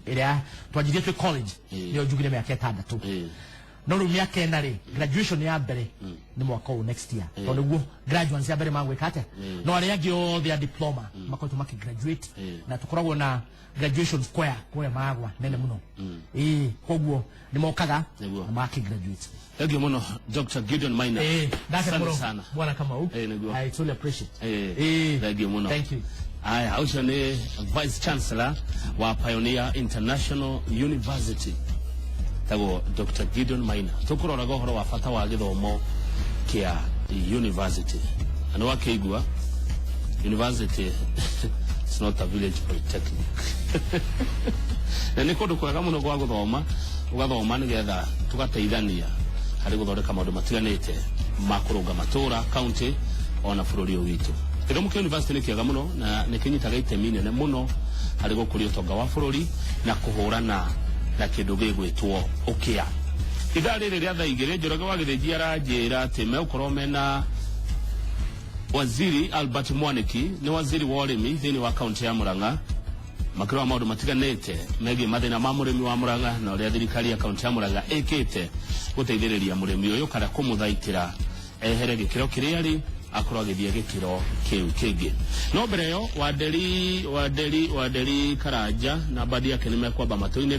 ĩrĩa twanjirie twĩ college, nĩyo njugire mĩaka 6, no rĩu mĩaka 4 rĩ, graduation ya mbere nĩ mwaka ũyũ next year, tondũ nĩguo graduates ya mbere magwĩka atĩa, no arĩa angĩ othe a diploma makoretwo makĩgraduate, na tũkoragwo na graduation square kũrĩa Maragwa nene mũno. Koguo nĩ mokaga na makĩgraduate. Thank you mũno Dr. Gideon Maina. Ndace Asante mũno sana. Bwana Kamau. Nĩguo. I truly appreciate. Thank you mũno. Thank you. Aya, ũcio nĩ Vice Chancellor wa Pioneer International University, tagwo Dr. Gideon Maina. Tũkũroraga ũhoro wa bata wa gĩthomo kĩa university. Na nĩ wakĩigua, university is not a village polytechnic. Na nĩ kũndũ kwega mũno gwa gũthoma, ũgathoma nĩgetha tũgateithania Harĩ gũthondeka maũndũ matiganĩte ma kũrũnga matũũra, kaunti ona bũrũri ũyũ witũ. Gĩthomo kĩa university nĩ kĩega mũno na nĩ kĩnyitaga itemi inene mũno harĩ gũkũria ũtonga wa bũrũri na kũhũrana na kĩndũ gĩgwĩtwo ũkĩa. Ithaa rĩrĩ rĩa thaa 2 Njoroge wa Gĩthĩnji aranjĩra atĩ megũkorwo mena Waziri Albert Mwaniki, nĩ waziri wa ũrĩmi thĩinĩ wa kaunti ya Murang'a, makĩrora maũndũ matiganĩte megiĩ mathĩna ma mũrĩmi wa Murang'a na ũrĩa thirikari ya kaunti ya Murang'a ĩkĩte gũteithĩrĩria mũrĩmi ũyũ kana kũmũthaitĩra ehere gĩkĩro kĩrĩa arĩ akorwo agĩthiĩ gĩkĩro kĩu kĩngĩ. No mbere ĩyo, Wanderi Karanja na bandi yake nĩ mekwamba matũ-inĩ.